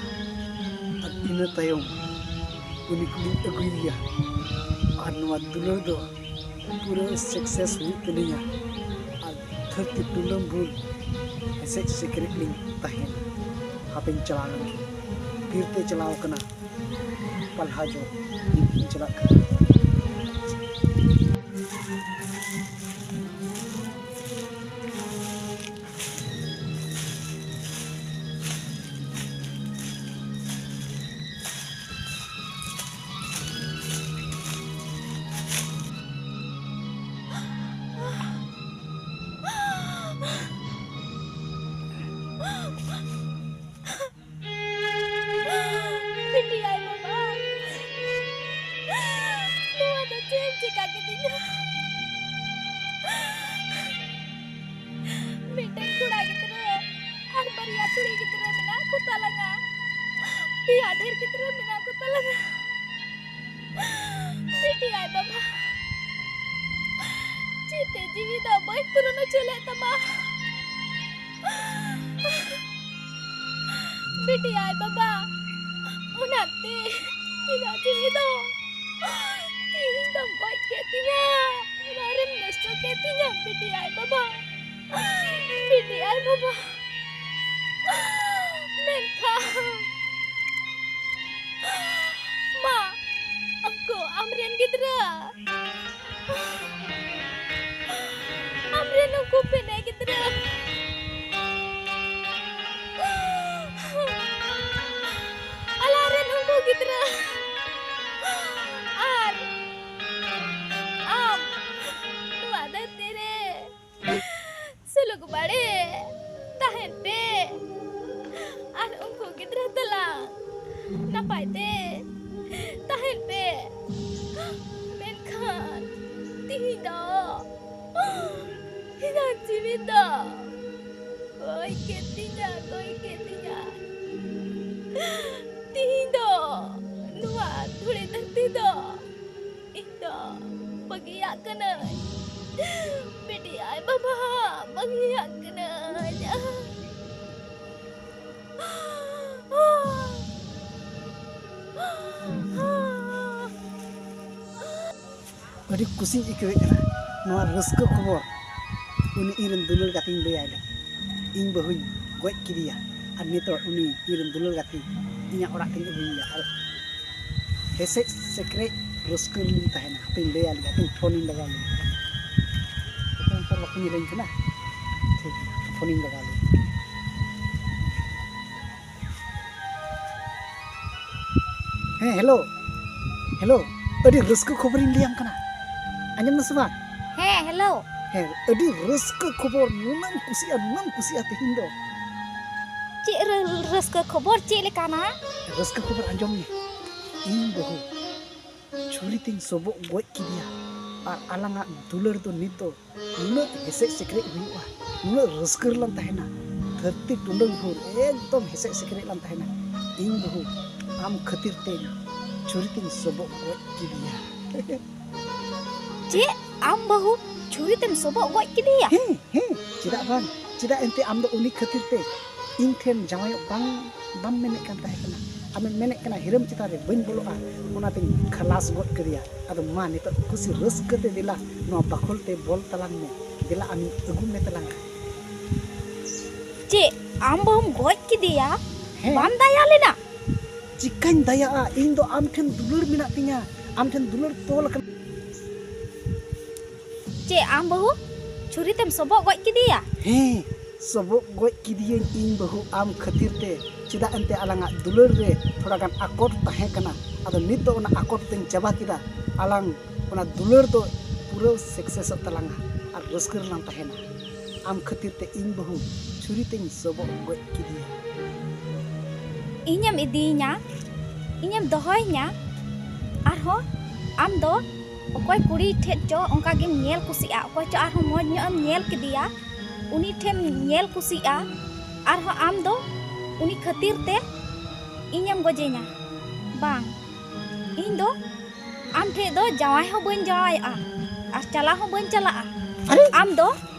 ᱟᱨ ᱤᱱᱟᱹ ᱛᱟᱭᱚᱢ ᱩᱱᱤ ᱠᱩᱲᱤᱧ ᱟᱹᱜᱩᱭᱮᱭᱟ ᱟᱨ ᱱᱚᱣᱟ ᱫᱩᱞᱟᱹᱲ ᱫᱚ ᱯᱩᱨᱟᱹ ᱥᱟᱠᱥᱮᱥ ᱦᱩᱭᱩᱜ ᱛᱟᱹᱞᱤᱧᱟ᱾ ᱟᱨ ᱫᱷᱟᱹᱨᱛᱤ ᱴᱩᱞᱟᱹᱢ ᱵᱷᱩᱞ ᱦᱮᱸᱥᱮᱡ ᱥᱮᱠᱨᱮᱡ ᱞᱤᱧ ᱛᱟᱦᱮᱱᱟ᱾ ᱦᱟᱯᱮᱧ ᱪᱟᱞᱟᱣ ᱞᱮᱱ ᱜᱮ᱾ ᱵᱤᱨ ᱛᱮ ᱪᱟᱞᱟᱣ ᱠᱟᱱᱟ, ᱯᱟᱞᱦᱟ ᱡᱚ ᱤᱧ ᱪᱟᱞᱟᱜ ᱠᱟᱱᱟ᱾ ᱵᱤᱴᱤ ᱟᱭᱳ ᱵᱟᱵᱟ, ᱱᱚᱣᱟ ᱫᱚ ᱪᱮᱫ ᱮᱢ ᱪᱤᱠᱟ ᱠᱤᱫᱤᱧᱟ? ᱯᱮᱭᱟ ᱰᱷᱮᱨ ᱜᱤᱫᱽᱨᱟᱹ ᱢᱮᱱᱟᱜ ᱠᱚ ᱛᱟᱞᱟᱝᱟ᱾ ᱵᱤᱴᱤ ᱟᱡ ᱵᱟᱵᱟ, ᱪᱮᱫ ᱛᱮ ᱡᱤᱣᱤ ᱫᱚ ᱵᱟᱹᱧ ᱯᱩᱨᱚᱱ ᱦᱚᱪᱚ ᱞᱮᱫ ᱛᱟᱢᱟ? ᱵᱤᱴᱤ ᱟᱡ ᱵᱟᱵᱟ, ᱚᱱᱟᱛᱮ ᱤᱧᱟᱹᱜ ᱡᱤᱣᱤ ᱫᱚ ᱛᱤᱦᱤᱧ ᱫᱚᱢ ᱜᱚᱡ ᱠᱮᱫ ᱛᱤᱧᱟ, ᱚᱲᱟᱜ ᱨᱮᱢ ᱱᱚᱥᱴᱚ ᱠᱮᱫ ᱛᱤᱧᱟ, ᱵᱤᱴᱤ ᱟᱡ ᱵᱟᱵᱟ, ᱵᱤᱴᱤ ᱟᱡ ᱵᱟᱵᱟ᱾ ᱢᱮᱱᱠᱷᱟᱱ ᱢᱟ, ᱩᱱᱠᱩ ᱟᱢᱨᱮᱱ ᱜᱤᱫᱽᱨᱟᱹ, ᱟᱢᱨᱮᱱ ᱩᱱᱠᱩ ᱯᱮᱱᱮ ᱜᱤᱫᱽᱨᱟᱹ, ᱟᱞᱟᱝ ᱨᱮᱱ ᱩᱱᱠᱩ ᱜᱤᱫᱽᱨᱟᱹ, ᱟᱨ ᱟᱢ ᱱᱚᱣᱟ ᱫᱷᱟᱹᱨᱛᱤ ᱨᱮ ᱥᱩᱞᱩᱠ ᱵᱟᱲᱮ ᱛᱟᱦᱮᱱ ᱯᱮ, ᱟᱨ ᱩᱱᱠᱩ ᱜᱤᱫᱽᱨᱟᱹ ᱛᱟᱞᱟᱝ ᱱᱟᱯᱟᱭ ᱛᱮ ᱛᱟᱦᱮᱱ ᱯᱮ᱾ ᱢᱮᱱᱠᱷᱟᱱ ᱛᱤᱦᱤᱧ ᱫᱚ ᱤᱧᱟᱹᱜ ᱡᱤᱣᱤ ᱫᱚ ᱜᱚᱡ ᱠᱮᱫ ᱛᱤᱧᱟ, ᱜᱚᱡ ᱠᱮᱫ ᱛᱤᱧᱟ᱾ ᱛᱤᱦᱤᱧ ᱫᱚ ᱱᱚᱣᱟ ᱫᱷᱩᱲᱤ ᱫᱷᱟᱹᱨᱛᱤ ᱫᱚ ᱤᱧ ᱫᱚ ᱵᱟᱹᱜᱤᱭᱟᱜ ᱠᱟᱹᱱᱟᱹᱧ᱾ ᱵᱤᱴᱤ ᱟᱡ ᱵᱟᱵᱟ, ᱵᱟᱹᱜᱤᱭᱟᱜ ᱠᱟᱹᱱᱟᱹᱧ᱾ ᱟᱹᱰᱤ ᱠᱩᱥᱤᱧ ᱟᱹᱭᱠᱟᱹᱣᱮᱫ ᱠᱟᱱᱟ ᱱᱚᱣᱟ ᱨᱟᱹᱥᱠᱟᱹ ᱠᱷᱚᱵᱚᱨ᱾ ᱩᱱᱤ ᱤᱧᱨᱮᱱ ᱫᱩᱞᱟᱹᱲ ᱜᱟᱛᱮᱧ ᱞᱟᱹᱭᱟᱭ ᱞᱮ, ᱤᱧ ᱵᱟᱹᱦᱩᱧ ᱜᱚᱡ ᱠᱮᱫᱮᱭᱟ, ᱟᱨ ᱱᱤᱛᱚᱜ ᱩᱱᱤ ᱤᱧᱨᱮᱱ ᱫᱩᱞᱟᱹᱲ ᱜᱟᱛᱮ ᱤᱧᱟᱹᱜ ᱚᱲᱟᱜ ᱛᱮᱧ ᱟᱹᱜᱩᱭᱮᱭᱟ᱾ ᱟᱨ ᱦᱮᱥᱮᱡ ᱥᱮᱠᱨᱮᱡ ᱨᱟᱹᱥᱠᱟᱹ ᱨᱮᱞᱤᱧ ᱛᱟᱦᱮᱱᱟ᱾ ᱦᱟᱯᱮᱧ ᱞᱟᱹᱭᱟ ᱞᱮ, ᱦᱟᱯᱮᱧ ᱯᱷᱳᱱᱤᱧ ᱞᱟᱜᱟᱣ ᱞᱮᱜᱮ᱾ ᱦᱟᱯᱮ ᱱᱮᱛᱟᱨ ᱵᱟᱠᱚ ᱧᱮᱞᱤᱧ ᱠᱟᱱᱟ᱾ ᱴᱷᱤᱠ ᱜᱮᱭᱟ, ᱯᱷᱳᱱᱤᱧ ᱞᱟᱜᱟᱣ ᱞᱮᱜᱮ᱾ ᱦᱮᱸ, ᱦᱮᱞᱳ᱾ ᱦᱮᱞᱳ, ᱟᱹᱰᱤ ᱨᱟᱹᱥᱠᱟᱹ ᱠᱷᱚᱵᱚᱨᱤᱧ ᱞᱟᱹᱭᱟᱢ ᱠᱟᱱᱟ᱾ ᱟᱸᱡᱚᱢ ᱫᱟᱥᱮ ᱵᱟᱝ? ᱦᱮᱸ, ᱦᱮᱞᱳ᱾ ᱦᱮᱸ, ᱟᱹᱰᱤ ᱨᱟᱹᱥᱠᱟᱹ ᱠᱷᱚᱵᱚᱨ, ᱱᱩᱱᱟᱹᱜ ᱮᱢ ᱠᱩᱥᱤᱜᱼᱟ, ᱱᱩᱱᱟᱹᱜ ᱮᱢ ᱠᱩᱥᱤᱜᱼᱟ ᱛᱮᱦᱮᱧ ᱫᱚ᱾ ᱪᱮᱫ ᱨᱟᱹ- ᱨᱟᱹᱥᱠᱟᱹ ᱠᱷᱚᱵᱚᱨ, ᱪᱮᱫ ᱞᱮᱠᱟᱱᱟ? ᱨᱟᱹᱥᱠᱟᱹ ᱠᱷᱚᱵᱚᱨ ᱟᱸᱡᱚᱢ ᱢᱮ᱾ ᱤᱧ ᱵᱟᱹᱦᱩ ᱪᱷᱩᱨᱤ ᱛᱤᱧ ᱥᱚᱵᱚᱜ ᱜᱚᱡ ᱠᱮᱫᱮᱭᱟ, ᱟᱨ ᱟᱞᱟᱝᱟᱜ ᱫᱩᱞᱟᱹᱲ ᱫᱚ ᱱᱤᱛ ᱫᱚ ᱱᱩᱱᱟᱹᱜ ᱦᱮᱥᱮᱡ ᱥᱮᱠᱨᱮᱡ ᱦᱩᱭᱩᱜᱼᱟ, ᱱᱩᱱᱟᱹᱜ ᱨᱟᱹᱥᱠᱟᱹ ᱨᱮᱞᱟᱝ ᱛᱟᱦᱮᱱᱟ, ᱫᱷᱟᱹᱨᱛᱤ ᱴᱩᱰᱟᱹᱝ ᱵᱷᱳᱨ ᱮᱠᱫᱚᱢ ᱦᱮᱥᱮᱡ ᱥᱮᱠᱨᱮᱡ ᱞᱟᱝ ᱛᱟᱦᱮᱱᱟ᱾ ᱤᱧ ᱵᱟᱹᱦᱩ ᱟᱢ ᱠᱷᱟᱹᱛᱤᱨ ᱛᱮ ᱪᱷᱩᱨᱤ ᱛᱮᱧ ᱥᱚᱵᱚᱜ ᱜᱚᱡ ᱠᱮᱫᱮᱭᱟ᱾ ᱪᱮᱫ? ᱟᱢ ᱵᱟᱹᱦᱩ ᱪᱷᱩᱨᱤ ᱛᱮᱢ ᱥᱚᱵᱚᱜ ᱜᱚᱡ ᱠᱮᱫᱮᱭᱟ? ᱦᱮᱸ, ᱦᱮᱸ, ᱪᱮᱫᱟᱜ ᱵᱟᱝ? ᱪᱮᱫᱟᱜ ᱮᱱᱛᱮ ᱟᱢ ᱫᱚ ᱩᱱᱤ ᱠᱷᱟᱹᱛᱤᱨ ᱛᱮ ᱤᱧ ᱴᱷᱮᱱ ᱡᱟᱶᱟᱭᱚᱜ ᱵᱟᱝ, ᱵᱟᱢ ᱢᱮᱱᱮᱫ ᱠᱟᱱ ᱛᱟᱦᱮᱸ ᱠᱟᱱᱟ? ᱟᱢᱮᱢ ᱢᱮᱱᱮᱫ ᱠᱟᱱᱟ ᱦᱤᱨᱟᱹᱢ ᱪᱮᱛᱟᱱ ᱨᱮ ᱵᱟᱹᱧ ᱵᱚᱞᱚᱜᱼᱟ, ᱚᱱᱟᱛᱮᱧ ᱠᱷᱟᱞᱟᱥ ᱜᱚᱫ ᱠᱮᱫᱮᱭᱟ᱾ ᱟᱫᱚ ᱢᱟ ᱱᱤᱛᱚᱜ ᱠᱩᱥᱤ ᱨᱟᱹᱥᱠᱟᱹ ᱛᱮ ᱫᱮᱞᱟ ᱱᱚᱣᱟ ᱵᱟᱠᱷᱳᱞ ᱛᱮ ᱵᱚᱞ ᱛᱟᱞᱟᱝ ᱢᱮ, ᱫᱮᱞᱟ ᱟᱢᱤᱧ ᱟᱹᱜᱩ ᱢᱮ ᱛᱟᱞᱟᱝᱟ᱾ ᱪᱮᱫ? ᱟᱢ ᱵᱟᱹᱦᱩᱢ ᱜᱚᱡ ᱠᱮᱫᱮᱭᱟ? ᱦᱮᱸ᱾ ᱵᱟᱢ ᱫᱟᱭᱟ ᱞᱮᱱᱟ? ᱪᱤᱠᱟᱹᱧ ᱫᱟᱭᱟᱜᱼᱟ? ᱤᱧ ᱫᱚ ᱟᱢ ᱴᱷᱮᱱ ᱫᱩᱞᱟᱹᱲ ᱢᱮᱱᱟᱜ ᱛᱤᱧᱟ, ᱟᱢ ᱴᱷᱮᱱ ᱫᱩᱞᱟᱹᱲ ᱛᱚᱞ ᱟᱠᱟᱱᱟ᱾ ᱪᱮᱫ ᱟᱢ ᱵᱟᱹᱦᱩ ᱪᱷᱩᱨᱤ ᱛᱮᱢ ᱥᱚᱵᱚᱜ ᱜᱚᱡ ᱠᱮᱫᱮᱭᱟ? ᱦᱮᱸ, ᱥᱚᱵᱚᱜ ᱜᱚᱡ ᱠᱮᱫᱮᱭᱟᱹᱧ ᱤᱧ ᱵᱟᱹᱦᱩ ᱟᱢ ᱠᱷᱟᱹᱛᱤᱨ ᱛᱮ᱾ ᱪᱮᱫᱟᱜ ᱮᱱᱛᱮ ᱟᱞᱟᱝᱟᱜ ᱫᱩᱞᱟᱹᱲ ᱨᱮ ᱛᱷᱚᱲᱟ ᱜᱟᱱ ᱟᱠᱚᱴ ᱛᱟᱦᱮᱸ ᱠᱟᱱᱟ, ᱟᱫᱚ ᱱᱤᱛ ᱫᱚ ᱚᱱᱟ ᱟᱠᱚᱴ ᱫᱚᱧ ᱪᱟᱵᱟ ᱠᱮᱫᱟ᱾ ᱟᱞᱟᱝ ᱚᱱᱟ ᱫᱩᱞᱟᱹᱲ ᱫᱚ ᱯᱩᱨᱟᱹ ᱥᱟᱠᱥᱮᱥᱚᱜ ᱛᱟᱞᱟᱝᱟ ᱟᱨ ᱨᱟᱹᱥᱠᱟᱹ ᱨᱮᱞᱟᱝ ᱛᱟᱦᱮᱱᱟ᱾ ᱟᱢ ᱠᱷᱟᱹᱛᱤᱨ ᱛᱮ ᱤᱧ ᱵᱟᱹᱦᱩ ᱪᱷᱩᱨᱤ ᱛᱮᱧ ᱥᱚᱵᱚᱜ ᱜᱚᱡ ᱠᱮᱫᱮᱭᱟ᱾ ᱤᱧᱮᱢ ᱤᱫᱤᱭᱤᱧᱟ, ᱤᱧᱮᱢ ᱫᱚᱦᱚᱭᱤᱧᱟ, ᱟᱨᱦᱚᱸ ᱟᱢ ᱫᱚ ᱚᱠᱚᱭ ᱠᱩᱲᱤ ᱴᱷᱮᱡ ᱪᱚ ᱚᱱᱠᱟ ᱜᱮᱢ ᱧᱮᱞ ᱠᱩᱥᱤᱜᱼᱟ, ᱚᱠᱚᱭ ᱪᱚ ᱟᱨᱦᱚᱸ ᱢᱚᱡᱽ ᱧᱚᱜ ᱮᱢ ᱧᱮᱞ ᱠᱮᱫᱮᱭᱟ, ᱩᱱᱤ ᱴᱷᱮᱱ ᱧᱮᱞ ᱠᱩᱥᱤᱜᱼᱟ, ᱟᱨᱦᱚᱸ ᱟᱢ ᱫᱚ ᱩᱱᱤ ᱠᱷᱟᱹᱛᱤᱨ ᱛᱮ ᱤᱧᱮᱢ ᱜᱚᱡᱮᱧᱟ᱾ ᱵᱟᱝ, ᱤᱧ ᱫᱚ ᱟᱢ ᱴᱷᱮᱡ ᱫᱚ ᱡᱟᱶᱟᱭ ᱦᱚᱸ ᱵᱟᱹᱧ ᱡᱟᱶᱟᱭᱚᱜᱼᱟ ᱟᱨ ᱪᱟᱞᱟᱣ ᱦᱚᱸ ᱵᱟᱹᱧ ᱪᱟᱞᱟᱜᱼᱟ᱾ ᱟᱨᱮ? ᱟᱢ ᱫᱚ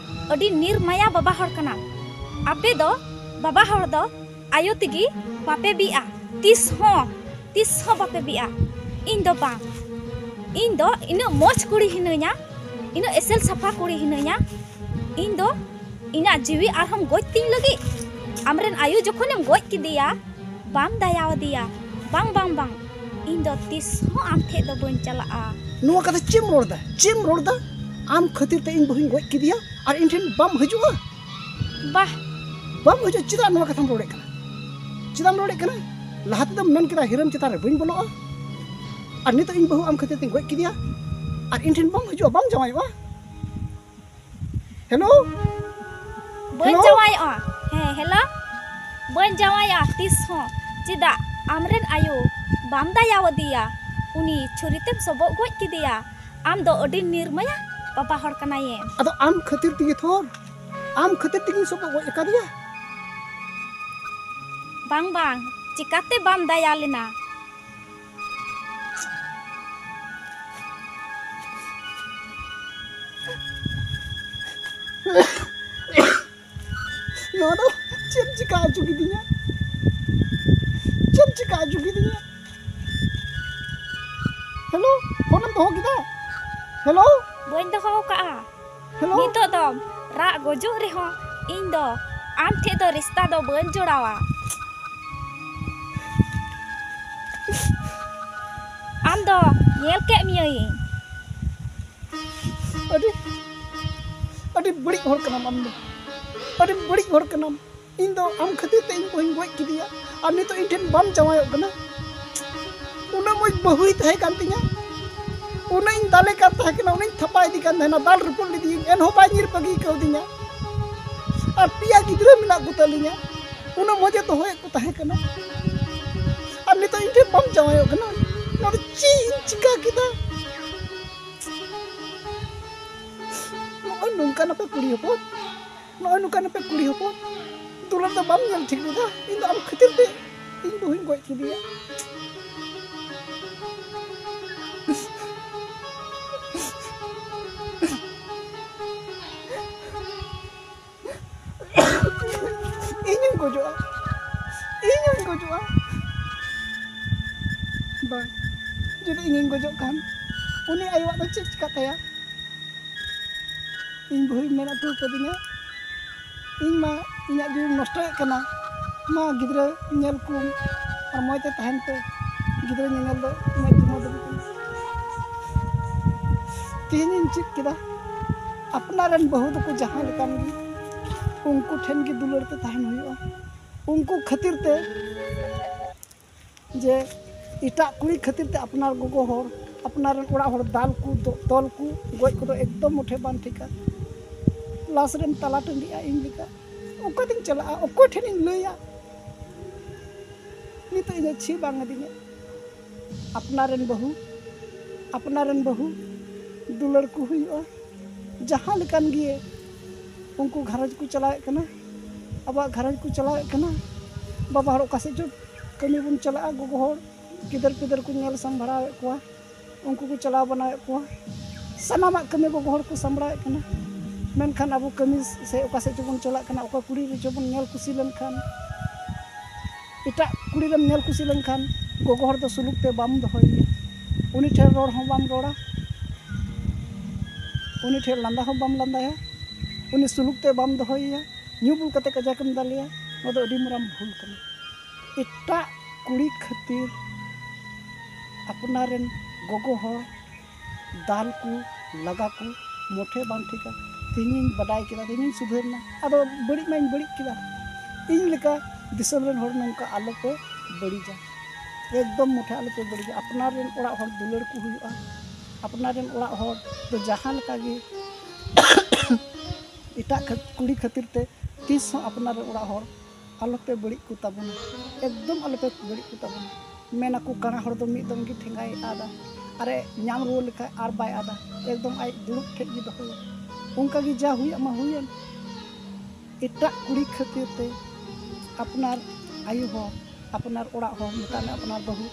ᱟᱹᱰᱤ ᱱᱤᱨᱢᱟᱭᱟ ᱵᱟᱵᱟ ᱦᱚᱲ ᱠᱟᱱᱟᱢ᱾ ᱟᱯᱮ ᱫᱚ ᱵᱟᱵᱟ ᱦᱚᱲ ᱫᱚ ᱟᱭᱳ ᱛᱮᱜᱮ ᱵᱟᱯᱮ ᱵᱤᱜᱼᱟ, ᱛᱤᱥ ᱦᱚᱸ, ᱛᱤᱥ ᱦᱚᱸ ᱵᱟᱯᱮ ᱵᱤᱜᱼᱟ᱾ ᱤᱧ ᱫᱚ ᱵᱟᱝ, ᱤᱧ ᱫᱚ ᱤᱱᱟᱹᱜ ᱢᱚᱡᱽ ᱠᱩᱲᱤ ᱦᱤᱱᱟᱹᱧᱟ, ᱤᱱᱟᱹᱜ ᱮᱥᱮᱞ ᱥᱟᱯᱷᱟ ᱠᱩᱲᱤ ᱦᱤᱱᱟᱹᱧᱟ᱾ ᱤᱧ ᱫᱚ ᱤᱧᱟᱹᱜ ᱡᱤᱣᱤ ᱟᱨᱦᱚᱸᱢ ᱜᱚᱡ ᱛᱤᱧ ᱞᱟᱹᱜᱤᱫ? ᱟᱢᱨᱮᱱ ᱟᱭᱳ ᱡᱚᱠᱷᱚᱱᱮᱢ ᱜᱚᱡ ᱠᱮᱫᱮᱭᱟ, ᱵᱟᱢ ᱫᱟᱭᱟᱣᱟᱫᱮᱭᱟ᱾ ᱵᱟᱝ, ᱵᱟᱝ, ᱵᱟᱝ, ᱤᱧ ᱫᱚ ᱛᱤᱥ ᱦᱚᱸ ᱟᱢ ᱴᱷᱮᱡ ᱫᱚ ᱵᱟᱹᱧ ᱪᱟᱞᱟᱜᱼᱟ᱾ ᱱᱚᱣᱟ ᱠᱟᱛᱷᱟ ᱪᱮᱫ ᱮᱢ ᱨᱚᱲ ᱮᱫᱟ? ᱪᱮᱫ ᱮᱢ ᱨᱚᱲ ᱮᱫᱟ? ᱟᱢ ᱠᱷᱟᱹᱛᱤᱨ ᱛᱮ ᱤᱧ ᱵᱟᱹᱦᱩᱧ ᱜᱚᱡ ᱠᱮᱫᱮᱭᱟ ᱟᱨ ᱤᱧ ᱴᱷᱮᱱ ᱵᱟᱢ ᱦᱤᱡᱩᱜᱼᱟ? ᱵᱟᱦ! ᱵᱟᱢ ᱦᱤᱡᱩᱜᱼᱟ? ᱪᱮᱫᱟᱜ ᱱᱚᱣᱟ ᱠᱟᱛᱷᱟᱢ ᱨᱚᱲᱮᱫ ᱠᱟᱱᱟ? ᱪᱮᱫᱟᱜ ᱮᱢ ᱨᱚᱲᱮᱫ ᱠᱟᱱᱟ? ᱞᱟᱦᱟ ᱛᱮᱫᱚᱢ ᱢᱮᱱ ᱠᱮᱫᱟ ᱦᱤᱨᱟᱹᱢ ᱪᱮᱛᱟᱱ ᱨᱮ ᱵᱟᱹᱧ ᱵᱚᱞᱚᱜᱼᱟ, ᱟᱨ ᱱᱤᱛᱚᱜ ᱤᱧ ᱵᱟᱹᱦᱩ ᱟᱢ ᱠᱷᱟᱹᱛᱤᱨ ᱛᱮᱧ ᱜᱚᱡ ᱠᱮᱫᱮᱭᱟ ᱟᱨ ᱤᱧ ᱴᱷᱮᱱ ᱵᱟᱢ ᱦᱤᱡᱩᱜᱼᱟ, ᱵᱟᱢ ᱡᱟᱶᱟᱭᱚᱜᱼᱟ? ᱦᱮᱞᱳ? ᱵᱟᱹᱧ ᱦᱮᱞᱳ? ᱡᱟᱶᱟᱭᱚᱜᱼᱟ᱾ ᱦᱮᱸ, ᱦᱮᱞᱳ? ᱵᱟᱹᱧ ᱡᱟᱶᱟᱭᱚᱜᱼᱟ ᱛᱤᱥ ᱦᱚᱸ᱾ ᱪᱮᱫᱟᱜ? ᱟᱢᱨᱮᱱ ᱟᱭᱳ ᱵᱟᱢ ᱫᱟᱭᱟᱣᱟᱫᱮᱭᱟ, ᱩᱱᱤ ᱪᱷᱩᱨᱤ ᱛᱮᱢ ᱥᱚᱵᱚᱜ ᱜᱚᱡ ᱠᱮᱫᱮᱭᱟ᱾ ᱟᱢ ᱫᱚ ᱟᱹᱰᱤ ᱱᱤᱨᱢᱟᱭᱟ ᱵᱟᱵᱟ ᱦᱚᱲ ᱠᱟᱱᱟᱭᱮᱢ᱾ ᱟᱫᱚ ᱟᱢ ᱠᱷᱟᱹᱛᱤᱨ ᱛᱮᱜᱮ ᱛᱷᱚᱨ, ᱟᱢ ᱠᱷᱟᱹᱛᱤᱨ ᱛᱮᱜᱮᱧ ᱥᱚᱵᱚᱜ ᱜᱚᱡ ᱟᱠᱟᱫᱮᱭᱟ᱾ ᱵᱟᱝ, ᱵᱟᱝ, ᱪᱤᱠᱟᱹᱛᱮ ᱵᱟᱢ ᱫᱟᱭᱟ ᱞᱮᱱᱟ? ᱱᱚᱣᱟ ᱫᱚ ᱪᱮᱫ ᱪᱤᱠᱟ ᱦᱚᱪᱚ ᱠᱤᱫᱤᱧᱟ? ᱪᱮᱫ ᱪᱤᱠᱟ ᱦᱚᱪᱚ ᱠᱤᱫᱤᱧᱟ? ᱦᱮᱞᱳ, ᱯᱷᱳᱱᱮᱢ ᱫᱚᱦᱚ ᱠᱮᱫᱟ? ᱦᱮᱞᱳ᱾ ᱵᱟᱹᱧ ᱫᱚᱦᱚ ᱟᱠᱟᱫᱼᱟ᱾ ᱦᱮᱞᱳ᱾ ᱱᱤᱛᱚᱜ ᱫᱚᱢ ᱨᱟᱜ ᱜᱩᱡᱩᱜ ᱨᱮᱦᱚᱸ ᱤᱧ ᱫᱚ ᱟᱢ ᱴᱷᱮᱡ ᱫᱚ ᱨᱤᱥᱛᱟ ᱫᱚ ᱵᱟᱹᱧ ᱡᱚᱲᱟᱣᱟ᱾ ᱟᱢ ᱫᱚ ᱧᱮᱞ ᱠᱮᱫ ᱢᱤᱭᱟᱹᱧ᱾ ᱟᱹᱰᱤ, ᱟᱹᱰᱤ ᱵᱟᱹᱲᱤᱡ ᱦᱚᱲ ᱠᱟᱱᱟᱢ ᱟᱢ ᱫᱚ᱾ ᱟᱹᱰᱤ ᱵᱟᱹᱲᱤᱡ ᱦᱚᱲ ᱠᱟᱱᱟᱢ᱾ ᱤᱧ ᱫᱚ ᱟᱢ ᱠᱷᱟᱹᱛᱤᱨ ᱛᱮ ᱤᱧ ᱵᱟᱹᱦᱩᱧ ᱜᱚᱡ ᱠᱮᱫᱮᱭᱟ᱾ ᱟᱨ ᱱᱤᱛᱚᱜ ᱤᱧ ᱴᱷᱮᱱ ᱵᱟᱢ ᱡᱟᱶᱟᱭᱚᱜ ᱠᱟᱱᱟ᱾ ᱩᱱᱟᱹᱜ ᱢᱚᱡᱽ ᱵᱟᱹᱦᱩᱭ ᱛᱟᱦᱮᱸ ᱠᱟᱱ ᱛᱤᱧᱟ᱾ ᱩᱱᱟᱹᱜ ᱤᱧ ᱫᱟᱞᱮ ᱠᱟᱱ ᱛᱟᱦᱮᱸ ᱠᱟᱱᱟ, ᱩᱱᱟᱹᱜ ᱤᱧ ᱛᱷᱟᱯᱟ ᱤᱫᱤ ᱠᱟᱱ ᱛᱟᱦᱮᱱᱟ, ᱫᱟᱞ ᱨᱟᱹᱯᱩᱫ ᱞᱤᱫᱤᱧ, ᱮᱱᱦᱚᱸ ᱵᱟᱭ ᱧᱤᱨ ᱵᱟᱹᱜᱤ ᱠᱟᱣᱫᱤᱧᱟ᱾ ᱟᱨ ᱯᱮᱭᱟ ᱜᱤᱫᱽᱨᱟᱹ ᱢᱮᱱᱟᱜ ᱠᱚ ᱛᱟᱹᱞᱤᱧᱟ᱾ ᱩᱱᱟᱹᱜ ᱢᱚᱡᱮ ᱫᱚᱦᱚᱭᱮᱫ ᱠᱚ ᱛᱟᱦᱮᱸ ᱠᱟᱱᱟ᱾ ᱟᱨ ᱱᱤᱛᱚᱜ ᱤᱧ ᱴᱷᱮᱱ ᱵᱟᱢ ᱡᱟᱶᱟᱭᱚᱜ ᱠᱟᱱᱟ᱾ ᱱᱚᱣᱟ ᱫᱚ ᱪᱮᱫ ᱤᱧ ᱪᱤᱠᱟ ᱠᱮᱫᱟ? ᱱᱚᱜᱼᱚᱭ ᱱᱚᱝᱠᱟᱱ ᱟᱯᱮ ᱠᱩᱲᱤ ᱦᱚᱯᱚᱱ, ᱱᱚᱜᱼᱚᱭ ᱱᱚᱝᱠᱟᱱ ᱟᱯᱮ ᱠᱩᱲᱤ ᱦᱚᱯᱚᱱ, ᱫᱩᱞᱟᱹᱲ ᱫᱚ ᱵᱟᱢ ᱧᱮᱞ ᱴᱷᱤᱠ ᱞᱮᱫᱟ᱾ ᱤᱧ ᱫᱚ ᱟᱢ ᱠᱷᱟᱹᱛᱤᱨ ᱛᱮ ᱤᱧ ᱵᱟᱹᱦᱩᱧ ᱜᱚᱡ ᱠᱮᱫᱮᱭᱟ᱾ ᱤᱧᱤᱧ ᱜᱚᱡᱚᱜᱼᱟ, ᱤᱧᱤᱧ ᱜᱚᱡᱚᱜᱼᱟ᱾ ᱵᱟᱝ, ᱡᱩᱫᱤ ᱤᱧᱤᱧ ᱜᱚᱡᱚᱜ ᱠᱷᱟᱱ, ᱩᱱᱤ ᱟᱭᱳᱣᱟᱜ ᱫᱚ ᱪᱮᱫ ᱪᱤᱠᱟᱹᱜ ᱛᱟᱭᱟ? ᱤᱧ ᱵᱟᱹᱦᱩᱭ ᱢᱮᱱ ᱦᱚᱴᱚ ᱠᱟᱹᱫᱤᱧᱟ, ᱤᱧ ᱢᱟ ᱤᱧᱟᱹᱜ ᱡᱤᱣᱤᱢ ᱱᱚᱥᱴᱚᱭᱮᱫ ᱠᱟᱱᱟ, ᱢᱟ ᱜᱤᱫᱽᱨᱟᱹ ᱧᱮᱞ ᱠᱚᱢ ᱟᱨ ᱢᱚᱡᱽ ᱛᱮ ᱛᱟᱦᱮᱱ ᱯᱮ᱾ ᱜᱤᱫᱽᱨᱟᱹ ᱧᱮᱧᱮᱞ ᱫᱚ ᱤᱧᱟᱹᱜ ᱡᱤᱢᱟᱹᱫᱟᱨᱤ ᱠᱟᱱᱟ᱾ ᱛᱮᱦᱮᱧᱤᱧ ᱪᱮᱫ ᱠᱮᱫᱟ, ᱟᱯᱱᱟᱨ ᱨᱮᱱ ᱵᱟᱹᱦᱩ ᱫᱚᱠᱚ ᱡᱟᱦᱟᱸ ᱞᱮᱠᱟᱱ ᱜᱮ, ᱩᱱᱠᱩ ᱴᱷᱮᱱ ᱜᱮ ᱫᱩᱞᱟᱹᱲ ᱛᱮ ᱛᱟᱦᱮᱱ ᱦᱩᱭᱩᱜᱼᱟ᱾ ᱩᱱᱠᱩ ᱠᱷᱟᱹᱛᱤᱨ ᱛᱮ ᱡᱮ ᱮᱴᱟᱜ ᱠᱩᱲᱤ ᱠᱷᱟᱹᱛᱤᱨ ᱛᱮ ᱟᱯᱱᱟᱨ ᱜᱚᱜᱚ ᱦᱚᱲ, ᱟᱯᱱᱟᱨ ᱨᱮᱱ ᱚᱲᱟᱜ ᱦᱚᱲ ᱫᱟᱞ ᱠᱚ, ᱫᱚ-, ᱛᱚᱞ ᱠᱚ, ᱜᱚᱡ ᱠᱚᱫᱚ ᱮᱠᱫᱚᱢ ᱢᱚᱴᱷᱮ ᱵᱟᱝ ᱴᱷᱤᱠᱟ᱾ ᱞᱟᱥ ᱨᱮᱢ ᱛᱟᱞᱟ ᱴᱟᱺᱰᱤᱜᱼᱟ ᱤᱧ ᱞᱮᱠᱟ᱾ ᱚᱠᱟᱛᱤᱧ ᱪᱟᱞᱟᱜᱼᱟ? ᱚᱠᱚᱭ ᱴᱷᱮᱱᱤᱧ ᱞᱟᱹᱭᱟ? ᱱᱤᱛᱚᱜ ᱤᱧ ᱪᱷᱤ ᱵᱟᱝ ᱟᱹᱫᱤᱧᱟ᱾ ᱟᱯᱱᱟᱨ ᱨᱮᱱ ᱵᱟᱹᱦᱩ, ᱟᱯᱱᱟᱨ ᱨᱮᱱ ᱵᱟᱹᱦᱩ ᱫᱩᱞᱟᱹᱲ ᱠᱚ ᱦᱩᱭᱩᱜᱼᱟ᱾ ᱡᱟᱦᱟᱸ ᱞᱮᱠᱟᱱ ᱜᱮ ᱩᱱᱠᱩ ᱜᱷᱟᱨᱚᱸᱡᱽ ᱠᱚ ᱪᱟᱞᱟᱣᱮᱫ ᱠᱟᱱᱟ, ᱟᱵᱚᱣᱟᱜ ᱜᱷᱟᱨᱚᱸᱡᱽ ᱠᱚ ᱪᱟᱞᱟᱣᱮᱫ ᱠᱟᱱᱟ᱾ ᱵᱟᱵᱟ ᱦᱚᱲ ᱚᱠᱟ ᱥᱮᱫ ᱪᱚ ᱠᱟᱹᱢᱤ ᱵᱚᱱ ᱪᱟᱞᱟᱜᱼᱟ, ᱜᱚᱜᱚ ᱦᱚᱲ ᱜᱤᱫᱟᱹᱨ ᱯᱤᱫᱟᱹᱨ ᱠᱚ ᱧᱮᱞ ᱥᱟᱢᱵᱷᱟᱲᱟᱣᱮᱫ ᱠᱚᱣᱟ, ᱩᱱᱠᱩ ᱠᱚ ᱪᱟᱞᱟᱣ ᱵᱟᱱᱟᱣᱮᱫ ᱠᱚᱣᱟ, ᱥᱟᱱᱟᱢᱟᱜ ᱠᱟᱹᱢᱤ ᱜᱚᱜᱚ ᱦᱚᱲ ᱠᱚ ᱥᱟᱢᱵᱲᱟᱣᱮᱫ ᱠᱟᱱᱟ᱾ ᱢᱮᱱᱠᱷᱟᱱ ᱟᱵᱚ ᱠᱟᱹᱢᱤ ᱥᱮ ᱚᱠᱟ ᱥᱮᱫ ᱪᱚᱵᱚᱱ ᱪᱟᱞᱟᱜ ᱠᱟᱱᱟ, ᱚᱠᱟ ᱠᱩᱲᱤ ᱨᱮᱪᱚ ᱵᱚᱱ ᱧᱮᱞ ᱠᱩᱥᱤ ᱞᱮᱱᱠᱷᱟᱱ, ᱮᱴᱟᱜ ᱠᱩᱲᱤ ᱨᱮᱢ ᱧᱮᱞ ᱠᱩᱥᱤ ᱞᱮᱱᱠᱷᱟᱱ ᱜᱚᱜᱚ ᱦᱚᱲ ᱫᱚ ᱥᱩᱞᱩᱠ ᱛᱮ ᱵᱟᱢ ᱫᱚᱦᱚᱭᱮᱭᱟ, ᱩᱱᱤ ᱴᱷᱮᱱ ᱨᱚᱲ ᱦᱚᱸ ᱵᱟᱢ ᱨᱚᱲᱟ, ᱩᱱᱤ ᱴᱷᱮᱱ ᱞᱟᱸᱫᱟ ᱦᱚᱸ ᱵᱟᱢ ᱞᱟᱸᱫᱟᱭᱟ, ᱩᱱᱤ ᱥᱩᱞᱩᱠ ᱛᱮ ᱵᱟᱢ ᱫᱚᱦᱚᱭᱮᱭᱟ, ᱧᱩ ᱵᱩᱞ ᱠᱟᱛᱮ ᱠᱟᱡᱟᱠᱮᱢ ᱫᱟᱞᱮᱭᱟ᱾ ᱱᱚᱣᱟ ᱫᱚ ᱟᱹᱰᱤ ᱢᱟᱨᱟᱝ ᱵᱷᱩᱞ ᱠᱟᱱᱟ᱾ ᱮᱴᱟᱜ ᱠᱩᱲᱤ ᱠᱷᱟᱹᱛᱤᱨ ᱟᱯᱱᱟᱨ ᱨᱮᱱ ᱜᱚᱜᱚ ᱦᱚᱲ ᱫᱟᱞ ᱠᱚ, ᱞᱟᱜᱟ ᱠᱚ ᱢᱚᱴᱷᱮ ᱵᱟᱝ ᱴᱷᱤᱠᱟ᱾ ᱛᱮᱦᱮᱧᱤᱧ ᱵᱟᱰᱟᱭ ᱠᱮᱫᱟ, ᱛᱮᱦᱮᱧᱤᱧ ᱥᱩᱫᱷᱟᱹᱨ ᱮᱱᱟ᱾ ᱟᱫᱚ ᱵᱟᱹᱲᱤᱡ ᱢᱟᱧ ᱵᱟᱹᱲᱤᱡ ᱠᱮᱫᱟ᱾ ᱤᱧ ᱞᱮᱠᱟ ᱫᱤᱥᱚᱢ ᱨᱮᱱ ᱦᱚᱲ ᱱᱚᱝᱠᱟ ᱟᱞᱚᱯᱮ ᱵᱟᱹᱲᱤᱡᱟ, ᱮᱠᱫᱚᱢ ᱢᱚᱴᱷᱮ ᱟᱞᱚᱯᱮ ᱵᱟᱹᱲᱤᱡᱟ᱾ ᱟᱯᱱᱟᱨ ᱨᱮᱱ ᱚᱲᱟᱜ ᱦᱚᱲ ᱫᱩᱞᱟᱹᱲ ᱠᱚ ᱦᱩᱭᱩᱜᱼᱟ, ᱟᱯᱱᱟᱨ ᱨᱮᱱ ᱚᱲᱟᱜ ᱦᱚᱲ ᱫᱚ ᱡᱟᱦᱟᱸ ᱞᱮᱠᱟ ᱜᱮ ᱮᱴᱟᱜ ᱠᱷᱟᱹ-, ᱠᱩᱲᱤ ᱠᱷᱟᱹᱛᱤᱨ ᱛᱮ ᱛᱤᱥ ᱦᱚᱸ ᱟᱯᱱᱟᱨ ᱨᱮᱱ ᱚᱲᱟᱜ ᱦᱚᱲ ᱟᱞᱚᱯᱮ ᱵᱟᱹᱲᱤᱡ ᱠᱚ ᱛᱟᱵᱚᱱᱟ, ᱮᱠᱫᱚᱢ ᱟᱞᱚᱯᱮ ᱵᱟᱹᱲᱤᱡ ᱠᱚ ᱛᱟᱵᱚᱱᱟ᱾ ᱢᱮᱱᱟᱠᱚ ᱠᱟᱬᱟ ᱦᱚᱲ ᱫᱚ ᱢᱤᱫ ᱫᱚᱢ ᱜᱮ ᱴᱷᱮᱸᱜᱟᱭ ᱟᱫᱟ, ᱟᱨᱮ ᱧᱟᱢ ᱨᱩᱣᱟᱹᱲ ᱞᱮᱠᱷᱟᱡ ᱟᱨ ᱵᱟᱭ ᱟᱫᱟ, ᱮᱠᱫᱚᱢ ᱟᱡ ᱫᱩᱲᱩᱵ ᱴᱷᱮᱡ ᱜᱮ ᱫᱚᱦᱚᱭᱟ᱾ ᱚᱱᱠᱟ ᱜᱮ ᱡᱟ ᱦᱩᱭᱩᱜ ᱢᱟ ᱦᱩᱭᱮᱱ, ᱮᱴᱟᱜ ᱠᱩᱲᱤ ᱠᱷᱟᱹᱛᱤᱨ ᱛᱮ ᱟᱯᱱᱟᱨ ᱟᱭᱳ ᱦᱚᱲ, ᱟᱯᱱᱟᱨ ᱚᱲᱟᱜ ᱦᱚᱲ, ᱢᱮᱛᱟᱜ ᱢᱮ ᱟᱯᱱᱟᱨ ᱵᱟᱹᱦᱩ,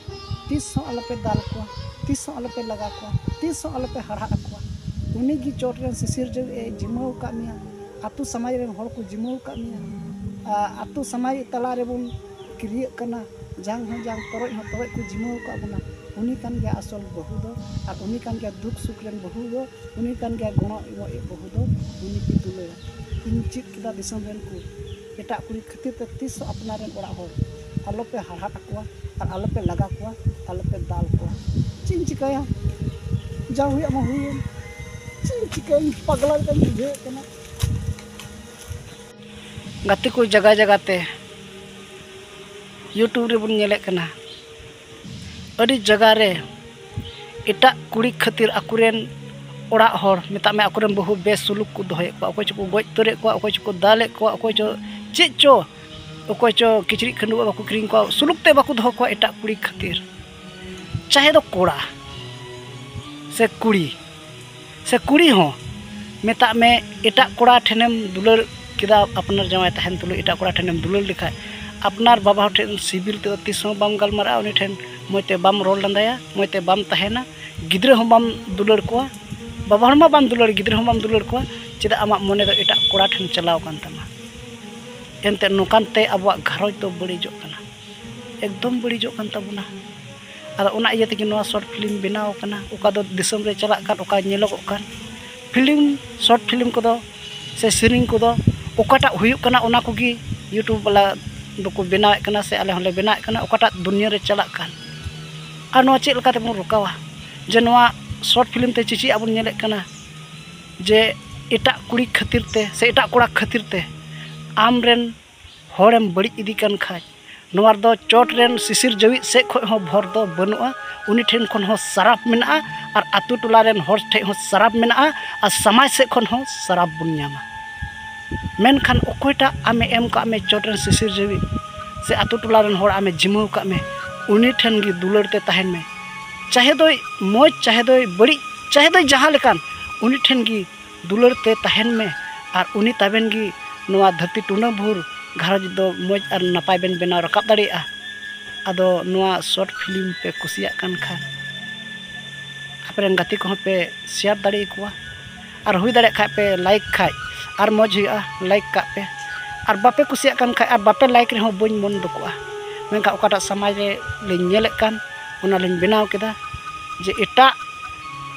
ᱛᱤᱥ ᱦᱚᱸ ᱟᱞᱚᱯᱮ ᱫᱟᱞ ᱠᱚᱣᱟ, ᱛᱤᱥ ᱦᱚᱸ ᱟᱞᱚᱯᱮ ᱞᱟᱜᱟ ᱠᱚᱣᱟ, ᱛᱤᱥ ᱦᱚᱸ ᱟᱞᱚᱯᱮ ᱦᱟᱲᱦᱟᱫ ᱟᱠᱚᱣᱟ᱾ ᱩᱱᱤ ᱜᱮ ᱪᱚᱴ ᱨᱮᱱ ᱥᱤᱥᱤᱨᱡᱟᱹᱣ ᱮ ᱡᱤᱢᱟᱹᱣ ᱟᱠᱟᱫ ᱢᱮᱭᱟ, ᱟᱛᱳ ᱥᱚᱢᱟᱡᱽ ᱨᱮᱱ ᱦᱚᱲ ᱠᱚ ᱡᱤᱢᱟᱹᱣ ᱟᱠᱟᱫ ᱢᱮᱭᱟ, ᱟ-, ᱟᱛᱳ ᱥᱚᱢᱟᱡᱽ ᱛᱟᱞᱟ ᱨᱮᱵᱚᱱ ᱠᱤᱨᱭᱟᱹᱜ ᱠᱟᱱᱟ, ᱡᱟᱝ ᱦᱚᱸ ᱡᱟᱝ, ᱛᱚᱨᱚᱡ ᱦᱚᱸ ᱛᱚᱨᱚᱡ ᱠᱚ ᱡᱤᱢᱟᱹᱣ ᱟᱠᱟᱫ ᱵᱚᱱᱟ᱾ ᱩᱱᱤ ᱠᱟᱱ ᱜᱮᱭᱟ ᱟᱥᱚᱞ ᱵᱟᱹᱦᱩ ᱫᱚ, ᱟᱨ ᱩᱱᱤ ᱠᱟᱱ ᱜᱮᱭᱟ ᱫᱩᱠ ᱥᱩᱠ ᱨᱮᱱ ᱵᱟᱹᱦᱩ ᱫᱚ, ᱩᱱᱤ ᱠᱟᱱ ᱜᱮᱭᱟ ᱜᱚᱲᱚ ᱮᱢᱚᱜ ᱤᱡ ᱵᱟᱹᱦᱩ ᱫᱚ, ᱩᱱᱤ ᱜᱮ ᱫᱩᱞᱟᱹᱲᱟ᱾ ᱤᱧ ᱪᱮᱫ ᱠᱮᱫᱟ ᱫᱤᱥᱚᱢ ᱨᱮᱱ ᱠᱚ, ᱮᱴᱟᱜ ᱠᱩᱲᱤ ᱠᱷᱟᱹᱛᱤᱨ ᱛᱮ ᱛᱤᱥ ᱦᱚᱸ ᱟᱯᱱᱟᱨ ᱨᱮᱱ ᱚᱲᱟᱜ ᱦᱚᱲ ᱟᱞᱚᱯᱮ ᱦᱟᱲᱦᱟᱫ ᱟᱠᱚᱣᱟ, ᱟᱨ ᱟᱞᱚᱯᱮ ᱞᱟᱜᱟ ᱠᱚᱣᱟ, ᱟᱞᱚᱯᱮ ᱫᱟᱞ ᱠᱚᱣᱟ᱾ ᱪᱮᱫ ᱤᱧ ᱪᱤᱠᱟᱹᱭᱟ? ᱡᱟ ᱦᱩᱭᱩᱜ ᱢᱟ ᱦᱩᱭᱮᱱ᱾ ᱪᱮᱫ ᱤᱧ ᱪᱤᱠᱟᱹᱭᱟ? ᱤᱧ ᱯᱟᱜᱽᱞᱟ ᱞᱮᱠᱟᱧ ᱵᱩᱡᱷᱟᱹᱣᱮᱫ ᱠᱟᱱᱟ᱾ ᱜᱟᱛᱮ ᱠᱚ, ᱡᱟᱭᱜᱟ ᱡᱟᱭᱜᱟ ᱛᱮ YouTube ᱨᱮᱵᱚᱱ ᱧᱮᱞᱮᱫ ᱠᱟᱱᱟ, ᱟᱹᱰᱤ ᱡᱟᱭᱜᱟ ᱨᱮ ᱮᱴᱟᱜ ᱠᱩᱲᱤ ᱠᱷᱟᱹᱛᱤᱨ ᱟᱠᱚᱨᱮᱱ ᱚᱲᱟᱜ ᱦᱚᱲ, ᱢᱮᱛᱟᱜ ᱢᱮ, ᱟᱠᱚᱨᱮᱱ ᱵᱟᱹᱦᱩ ᱵᱮᱥ ᱥᱩᱞᱩᱠ ᱠᱚ ᱫᱚᱦᱚᱭᱮᱫ ᱠᱚᱣᱟ, ᱚᱠᱚᱭ ᱪᱚᱠᱚ ᱜᱚᱡ ᱩᱛᱟᱹᱨᱮᱫ ᱠᱚᱣᱟ, ᱚᱠᱚᱭ ᱪᱚᱠᱚ ᱫᱟᱞᱮᱫ ᱠᱚᱣᱟ, ᱚᱠᱚᱭ ᱪᱚ ᱪᱮᱫ ᱪᱚ, ᱚᱠᱚᱭ ᱪᱚ ᱠᱤᱪᱨᱤᱡ ᱠᱷᱟᱹᱰᱩᱣᱟᱹᱜ ᱵᱟᱠᱚ ᱠᱤᱨᱤᱧ ᱠᱚᱣᱟ, ᱥᱩᱞᱩᱠ ᱛᱮ ᱵᱟᱠᱚ ᱫᱚᱦᱚ ᱠᱚᱣᱟ ᱮᱴᱟᱜ ᱠᱩᱲᱤ ᱠᱷᱟᱹᱛᱤᱨ᱾ ᱪᱟᱦᱮ ᱫᱚ ᱠᱚᱲᱟ ᱥᱮ ᱠᱩᱲᱤ, ᱥᱮ ᱠᱩᱲᱤ ᱦᱚᱸ, ᱢᱮᱛᱟᱜ ᱢᱮ, ᱮᱴᱟᱜ ᱠᱚᱲᱟ ᱴᱷᱮᱱᱮᱢ ᱫᱩᱞᱟᱹᱲ ᱠᱮᱫᱟ, ᱟᱯᱱᱟᱨ ᱡᱟᱶᱟᱭ ᱛᱟᱦᱮᱱ ᱛᱩᱞᱩᱡ ᱮᱴᱟᱜ ᱠᱚᱲᱟ ᱴᱷᱮᱱᱮᱢ ᱫᱩᱞᱟᱹᱲ ᱞᱮᱠᱷᱟᱡ, ᱟᱯᱱᱟᱨ ᱵᱟᱵᱟ ᱦᱚᱲ ᱴᱷᱮᱱ ᱥᱤᱵᱤᱞ ᱛᱮᱫᱚ ᱛᱤᱥ ᱦᱚᱸ ᱵᱟᱢ ᱜᱟᱞᱢᱟᱨᱟᱜᱼᱟ, ᱩᱱᱤ ᱴᱷᱮᱱ ᱢᱚᱡᱽ ᱛᱮ ᱵᱟᱢ ᱨᱚᱲ ᱞᱟᱸᱫᱟᱭᱟ, ᱢᱚᱡᱽ ᱛᱮ ᱵᱟᱢ ᱛᱟᱦᱮᱱᱟ, ᱜᱤᱫᱽᱨᱟᱹ ᱦᱚᱸ ᱵᱟᱢ ᱫᱩᱞᱟᱹᱲ ᱠᱚᱣᱟ, ᱵᱟᱵᱟ ᱦᱚᱲ ᱢᱟ ᱵᱟᱢ ᱫᱩᱞᱟᱹᱲ, ᱜᱤᱫᱽᱨᱟᱹ ᱦᱚᱸ ᱵᱟᱢ ᱫᱩᱞᱟᱹᱲ ᱠᱚᱣᱟ, ᱪᱮᱫᱟᱜ ᱟᱢᱟᱜ ᱢᱚᱱᱮ ᱫᱚ ᱮᱴᱟᱜ ᱠᱚᱲᱟ ᱴᱷᱮᱱ ᱪᱟᱞᱟᱣ ᱟᱠᱟᱱ ᱛᱟᱢᱟ? ᱮᱱᱛᱮᱫ ᱱᱚᱝᱠᱟᱱ ᱛᱮ ᱟᱵᱚᱣᱟᱜ ᱜᱷᱟᱨᱚᱸᱡᱽ ᱫᱚ ᱵᱟᱹᱲᱤᱡᱚᱜ ᱠᱟᱱᱟ, ᱮᱠᱫᱚᱢ ᱵᱟᱹᱲᱤᱡᱚᱜ ᱠᱟᱱ ᱛᱟᱵᱚᱱᱟ᱾ ᱟᱫᱚ ᱚᱱᱟ ᱤᱭᱟᱹ ᱛᱮᱜᱮ ᱱᱚᱣᱟ ᱥᱚᱨᱴ ᱯᱷᱤᱞᱢ ᱵᱮᱱᱟᱣ ᱟᱠᱟᱱᱟ, ᱚᱠᱟ ᱫᱚ ᱫᱤᱥᱚᱢ ᱨᱮ ᱪᱟᱞᱟᱜ ᱠᱟᱱ, ᱚᱠᱟ ᱧᱮᱞᱚᱜᱚᱜ ᱠᱟᱱ ᱯᱷᱤᱞᱢ, ᱥᱚᱨᱴ ᱯᱷᱤᱞᱢ ᱠᱚᱫᱚ ᱥᱮ ᱥᱮᱨᱮᱧ ᱠᱚᱫᱚ ᱚᱠᱟᱴᱟᱜ ᱦᱩᱭᱩᱜ ᱠᱟᱱᱟ, ᱚᱱᱟ ᱠᱚᱜᱮ ᱭᱩᱴᱩᱵᱽ ᱵᱟᱞᱟ ᱫᱚᱠᱚ ᱵᱮᱱᱟᱣᱮᱫ ᱠᱟᱱᱟ ᱥᱮ ᱟᱞᱮ ᱦᱚᱸᱞᱮ ᱵᱮᱱᱟᱣᱮᱫ ᱠᱟᱱᱟ, ᱚᱠᱟᱴᱟᱜ ᱫᱩᱱᱭᱟᱹ ᱨᱮ ᱪᱟᱞᱟᱜ ᱠᱟᱱ᱾ ᱟᱨ ᱱᱚᱣᱟ ᱪᱮᱫ ᱞᱮᱠᱟ ᱛᱮᱵᱚᱱ ᱨᱚᱠᱟᱣᱟ ᱡᱮ ᱱᱚᱣᱟ ᱥᱚᱨᱴ ᱯᱷᱤᱞᱢ ᱛᱮ ᱪᱮᱫ ᱪᱮᱫ ᱟᱵᱚᱱ ᱧᱮᱞᱮᱫ ᱠᱟᱱᱟ ᱡᱮ ᱮᱴᱟᱜ ᱠᱩᱲᱤ ᱠᱷᱟᱹᱛᱤᱨ ᱛᱮ ᱥᱮ ᱮᱴᱟᱜ ᱠᱚᱲᱟ ᱠᱷᱟᱹᱛᱤᱨ ᱛᱮ ᱟᱢ ᱨᱮᱱ ᱦᱚᱲᱮᱢ ᱵᱟᱹᱲᱤᱡ ᱤᱫᱤ ᱠᱟᱱ ᱠᱷᱟᱡ, ᱱᱚᱣᱟ ᱨᱮᱫᱚ ᱪᱚᱴ ᱨᱮᱱ ᱥᱤᱥᱤᱨ ᱡᱟᱹᱣᱤᱡ ᱥᱮᱫ ᱠᱷᱚᱱ ᱦᱚᱸ ᱵᱷᱚᱨ ᱫᱚ ᱵᱟᱹᱱᱩᱜᱼᱟ᱾ ᱩᱱᱤ ᱴᱷᱮᱱ ᱠᱷᱚᱱ ᱦᱚᱸ ᱥᱟᱨᱟᱯ ᱢᱮᱱᱟᱜᱼᱟ, ᱟᱨ ᱟᱛᱳ ᱴᱚᱞᱟ ᱨᱮᱱ ᱦᱚᱲ ᱴᱷᱮᱱ ᱦᱚᱸ ᱥᱟᱨᱟᱯ ᱢᱮᱱᱟᱜᱼᱟ, ᱟᱨ ᱥᱚᱢᱟᱡᱽ ᱥᱮᱫ ᱠᱷᱚᱱ ᱦᱚᱸ ᱥᱟᱨᱟᱯ ᱵᱚᱱ ᱧᱟᱢᱟ᱾ ᱢᱮᱱᱠᱷᱟᱱ ᱚᱠᱚᱭᱴᱟᱜ ᱟᱢᱮ ᱮᱢ ᱠᱟᱜ ᱢᱮ ᱪᱚᱴ ᱨᱮᱱ ᱥᱤᱥᱤᱨ ᱡᱟᱹᱣᱤᱡ ᱥᱮ ᱟᱛᱳ ᱴᱚᱞᱟ ᱨᱮᱱ ᱦᱚᱲ ᱟᱢᱮ ᱡᱤᱢᱟᱹᱣ ᱠᱟᱜ ᱢᱮ, ᱩᱱᱤ ᱴᱷᱮᱱ ᱜᱮ ᱫᱩᱞᱟᱹᱲ ᱛᱮ ᱛᱟᱦᱮᱱ ᱢᱮ᱾ ᱪᱟᱦᱮ ᱫᱚᱭ ᱢᱚᱡᱽ, ᱪᱟᱦᱮ ᱫᱚᱭ ᱵᱟᱹᱲᱤᱡ, ᱪᱟᱦᱮ ᱫᱚᱭ ᱡᱟᱦᱟᱸ ᱞᱮᱠᱟᱱ, ᱩᱱᱤ ᱴᱷᱮᱱ ᱜᱮ ᱫᱩᱞᱟᱹᱲ ᱛᱮ ᱛᱟᱦᱮᱱ ᱢᱮ, ᱟᱨ ᱩᱱᱤ ᱛᱟᱵᱮᱱ ᱜᱮ ᱱᱚᱣᱟ ᱫᱷᱟᱹᱨᱛᱤ ᱴᱩᱱᱟᱹ ᱵᱷᱩᱨ ᱜᱷᱟᱨᱚᱸᱡᱽ ᱫᱚ ᱢᱚᱡᱽ ᱟᱨ ᱱᱟᱯᱟᱭ ᱵᱮᱱ ᱵᱮᱱᱟᱣ ᱨᱟᱠᱟᱵ ᱫᱟᱲᱮᱭᱟᱜᱼᱟ᱾ ᱟᱫᱚ ᱱᱚᱣᱟ ᱥᱚᱨᱴ ᱯᱷᱤᱞᱢ ᱯᱮ ᱠᱩᱥᱤᱭᱟᱜ ᱠᱟᱱ ᱠᱷᱟᱱ, ᱟᱯᱮ ᱨᱮᱱ ᱜᱟᱛᱮ ᱠᱚᱦᱚᱸ ᱯᱮ ᱥᱮᱭᱟᱨ ᱫᱟᱲᱮᱭᱟᱠᱚᱣᱟ, ᱟᱨ ᱦᱩᱭ ᱫᱟᱲᱮᱭᱟᱜ ᱠᱷᱟᱡ ᱯᱮ ᱞᱟᱭᱤᱠ ᱠᱷᱟᱡ ᱟᱨ ᱢᱚᱡᱽ ᱦᱩᱭᱩᱜᱼᱟ, ᱞᱟᱭᱤᱠ ᱠᱟᱜ ᱯᱮ᱾ ᱟᱨ ᱵᱟᱯᱮ ᱠᱩᱥᱤᱭᱟᱜ ᱠᱟᱱ ᱠᱷᱟᱡ ᱟᱨ ᱵᱟᱯᱮ ᱞᱟᱭᱤᱠ ᱨᱮᱦᱚᱸ ᱵᱟᱹᱧ ᱢᱚᱱ ᱫᱩᱠᱚᱜᱼᱟ, ᱢᱮᱱᱠᱷᱟᱱ ᱚᱠᱟᱴᱟᱜ ᱥᱚᱢᱟᱡᱽ ᱨᱮ ᱞᱤᱧ ᱧᱮᱞᱮᱫ ᱠᱟᱱ, ᱚᱱᱟ ᱞᱤᱧ ᱵᱮᱱᱟᱣ ᱠᱮᱫᱟ ᱡᱮ ᱮᱴᱟᱜ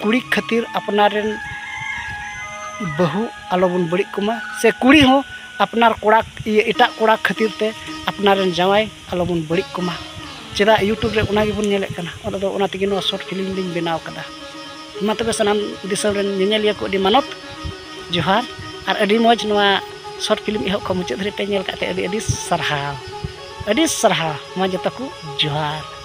ᱠᱩᱲᱤ ᱠᱷᱟᱹᱛᱤᱨ ᱟᱯᱱᱟᱨ ᱨᱮᱱ ᱵᱟᱹᱦᱩ ᱟᱞᱚᱵᱚᱱ ᱵᱟᱹᱲᱤᱡ ᱠᱚᱢᱟ, ᱥᱮ ᱠᱩᱲᱤ ᱦᱚᱸ ᱟᱯᱱᱟᱨ ᱠᱚᱲᱟ, ᱤᱭᱟᱹ, ᱮᱴᱟᱜ ᱠᱚᱲᱟ ᱠᱷᱟᱹᱛᱤᱨ ᱛᱮ ᱟᱯᱱᱟᱨ ᱨᱮᱱ ᱡᱟᱶᱟᱭ ᱟᱞᱚᱵᱚᱱ ᱵᱟᱹᱲᱤᱡ ᱠᱚᱢᱟ᱾ ᱪᱮᱫᱟᱜ ᱭᱩᱴᱩᱵᱽ ᱨᱮ ᱚᱱᱟ ᱜᱮᱵᱚᱱ ᱧᱮᱞᱮᱫ ᱠᱟᱱᱟ, ᱚᱱᱟ ᱫᱚ, ᱚᱱᱟ ᱛᱮᱜᱮ ᱱᱚᱣᱟ ᱥᱚᱨᱴ ᱯᱷᱤᱞᱢ ᱞᱤᱧ ᱵᱮᱱᱟᱣ ᱠᱟᱫᱟ᱾ ᱢᱟ ᱛᱚᱵᱮ ᱥᱟᱱᱟᱢ ᱫᱤᱥᱚᱢ ᱨᱮᱱ ᱧᱮᱧᱮᱞᱤᱭᱟᱹ ᱠᱚ ᱟᱹᱰᱤ ᱢᱟᱱᱚᱛ ᱡᱚᱦᱟᱨ, ᱟᱨ ᱟᱹᱰᱤ ᱢᱚᱡᱽ ᱱᱚᱣᱟ ᱥᱚᱨᱴ ᱯᱷᱤᱞᱢ ᱮᱦᱚᱵ ᱠᱷᱚᱱ ᱢᱩᱪᱟᱹᱫ ᱫᱷᱟᱹᱨᱤᱡ ᱯᱮ ᱧᱮᱞ ᱠᱟᱜ ᱛᱮ ᱟᱹᱰᱤ ᱟᱹᱰᱤ ᱥᱟᱨᱦᱟᱣ, ᱟᱹᱰᱤ ᱥᱟᱨᱦᱟᱣ᱾ ᱢᱟ ᱡᱚᱛᱚ ᱠᱚ ᱡᱚᱦᱟᱨ᱾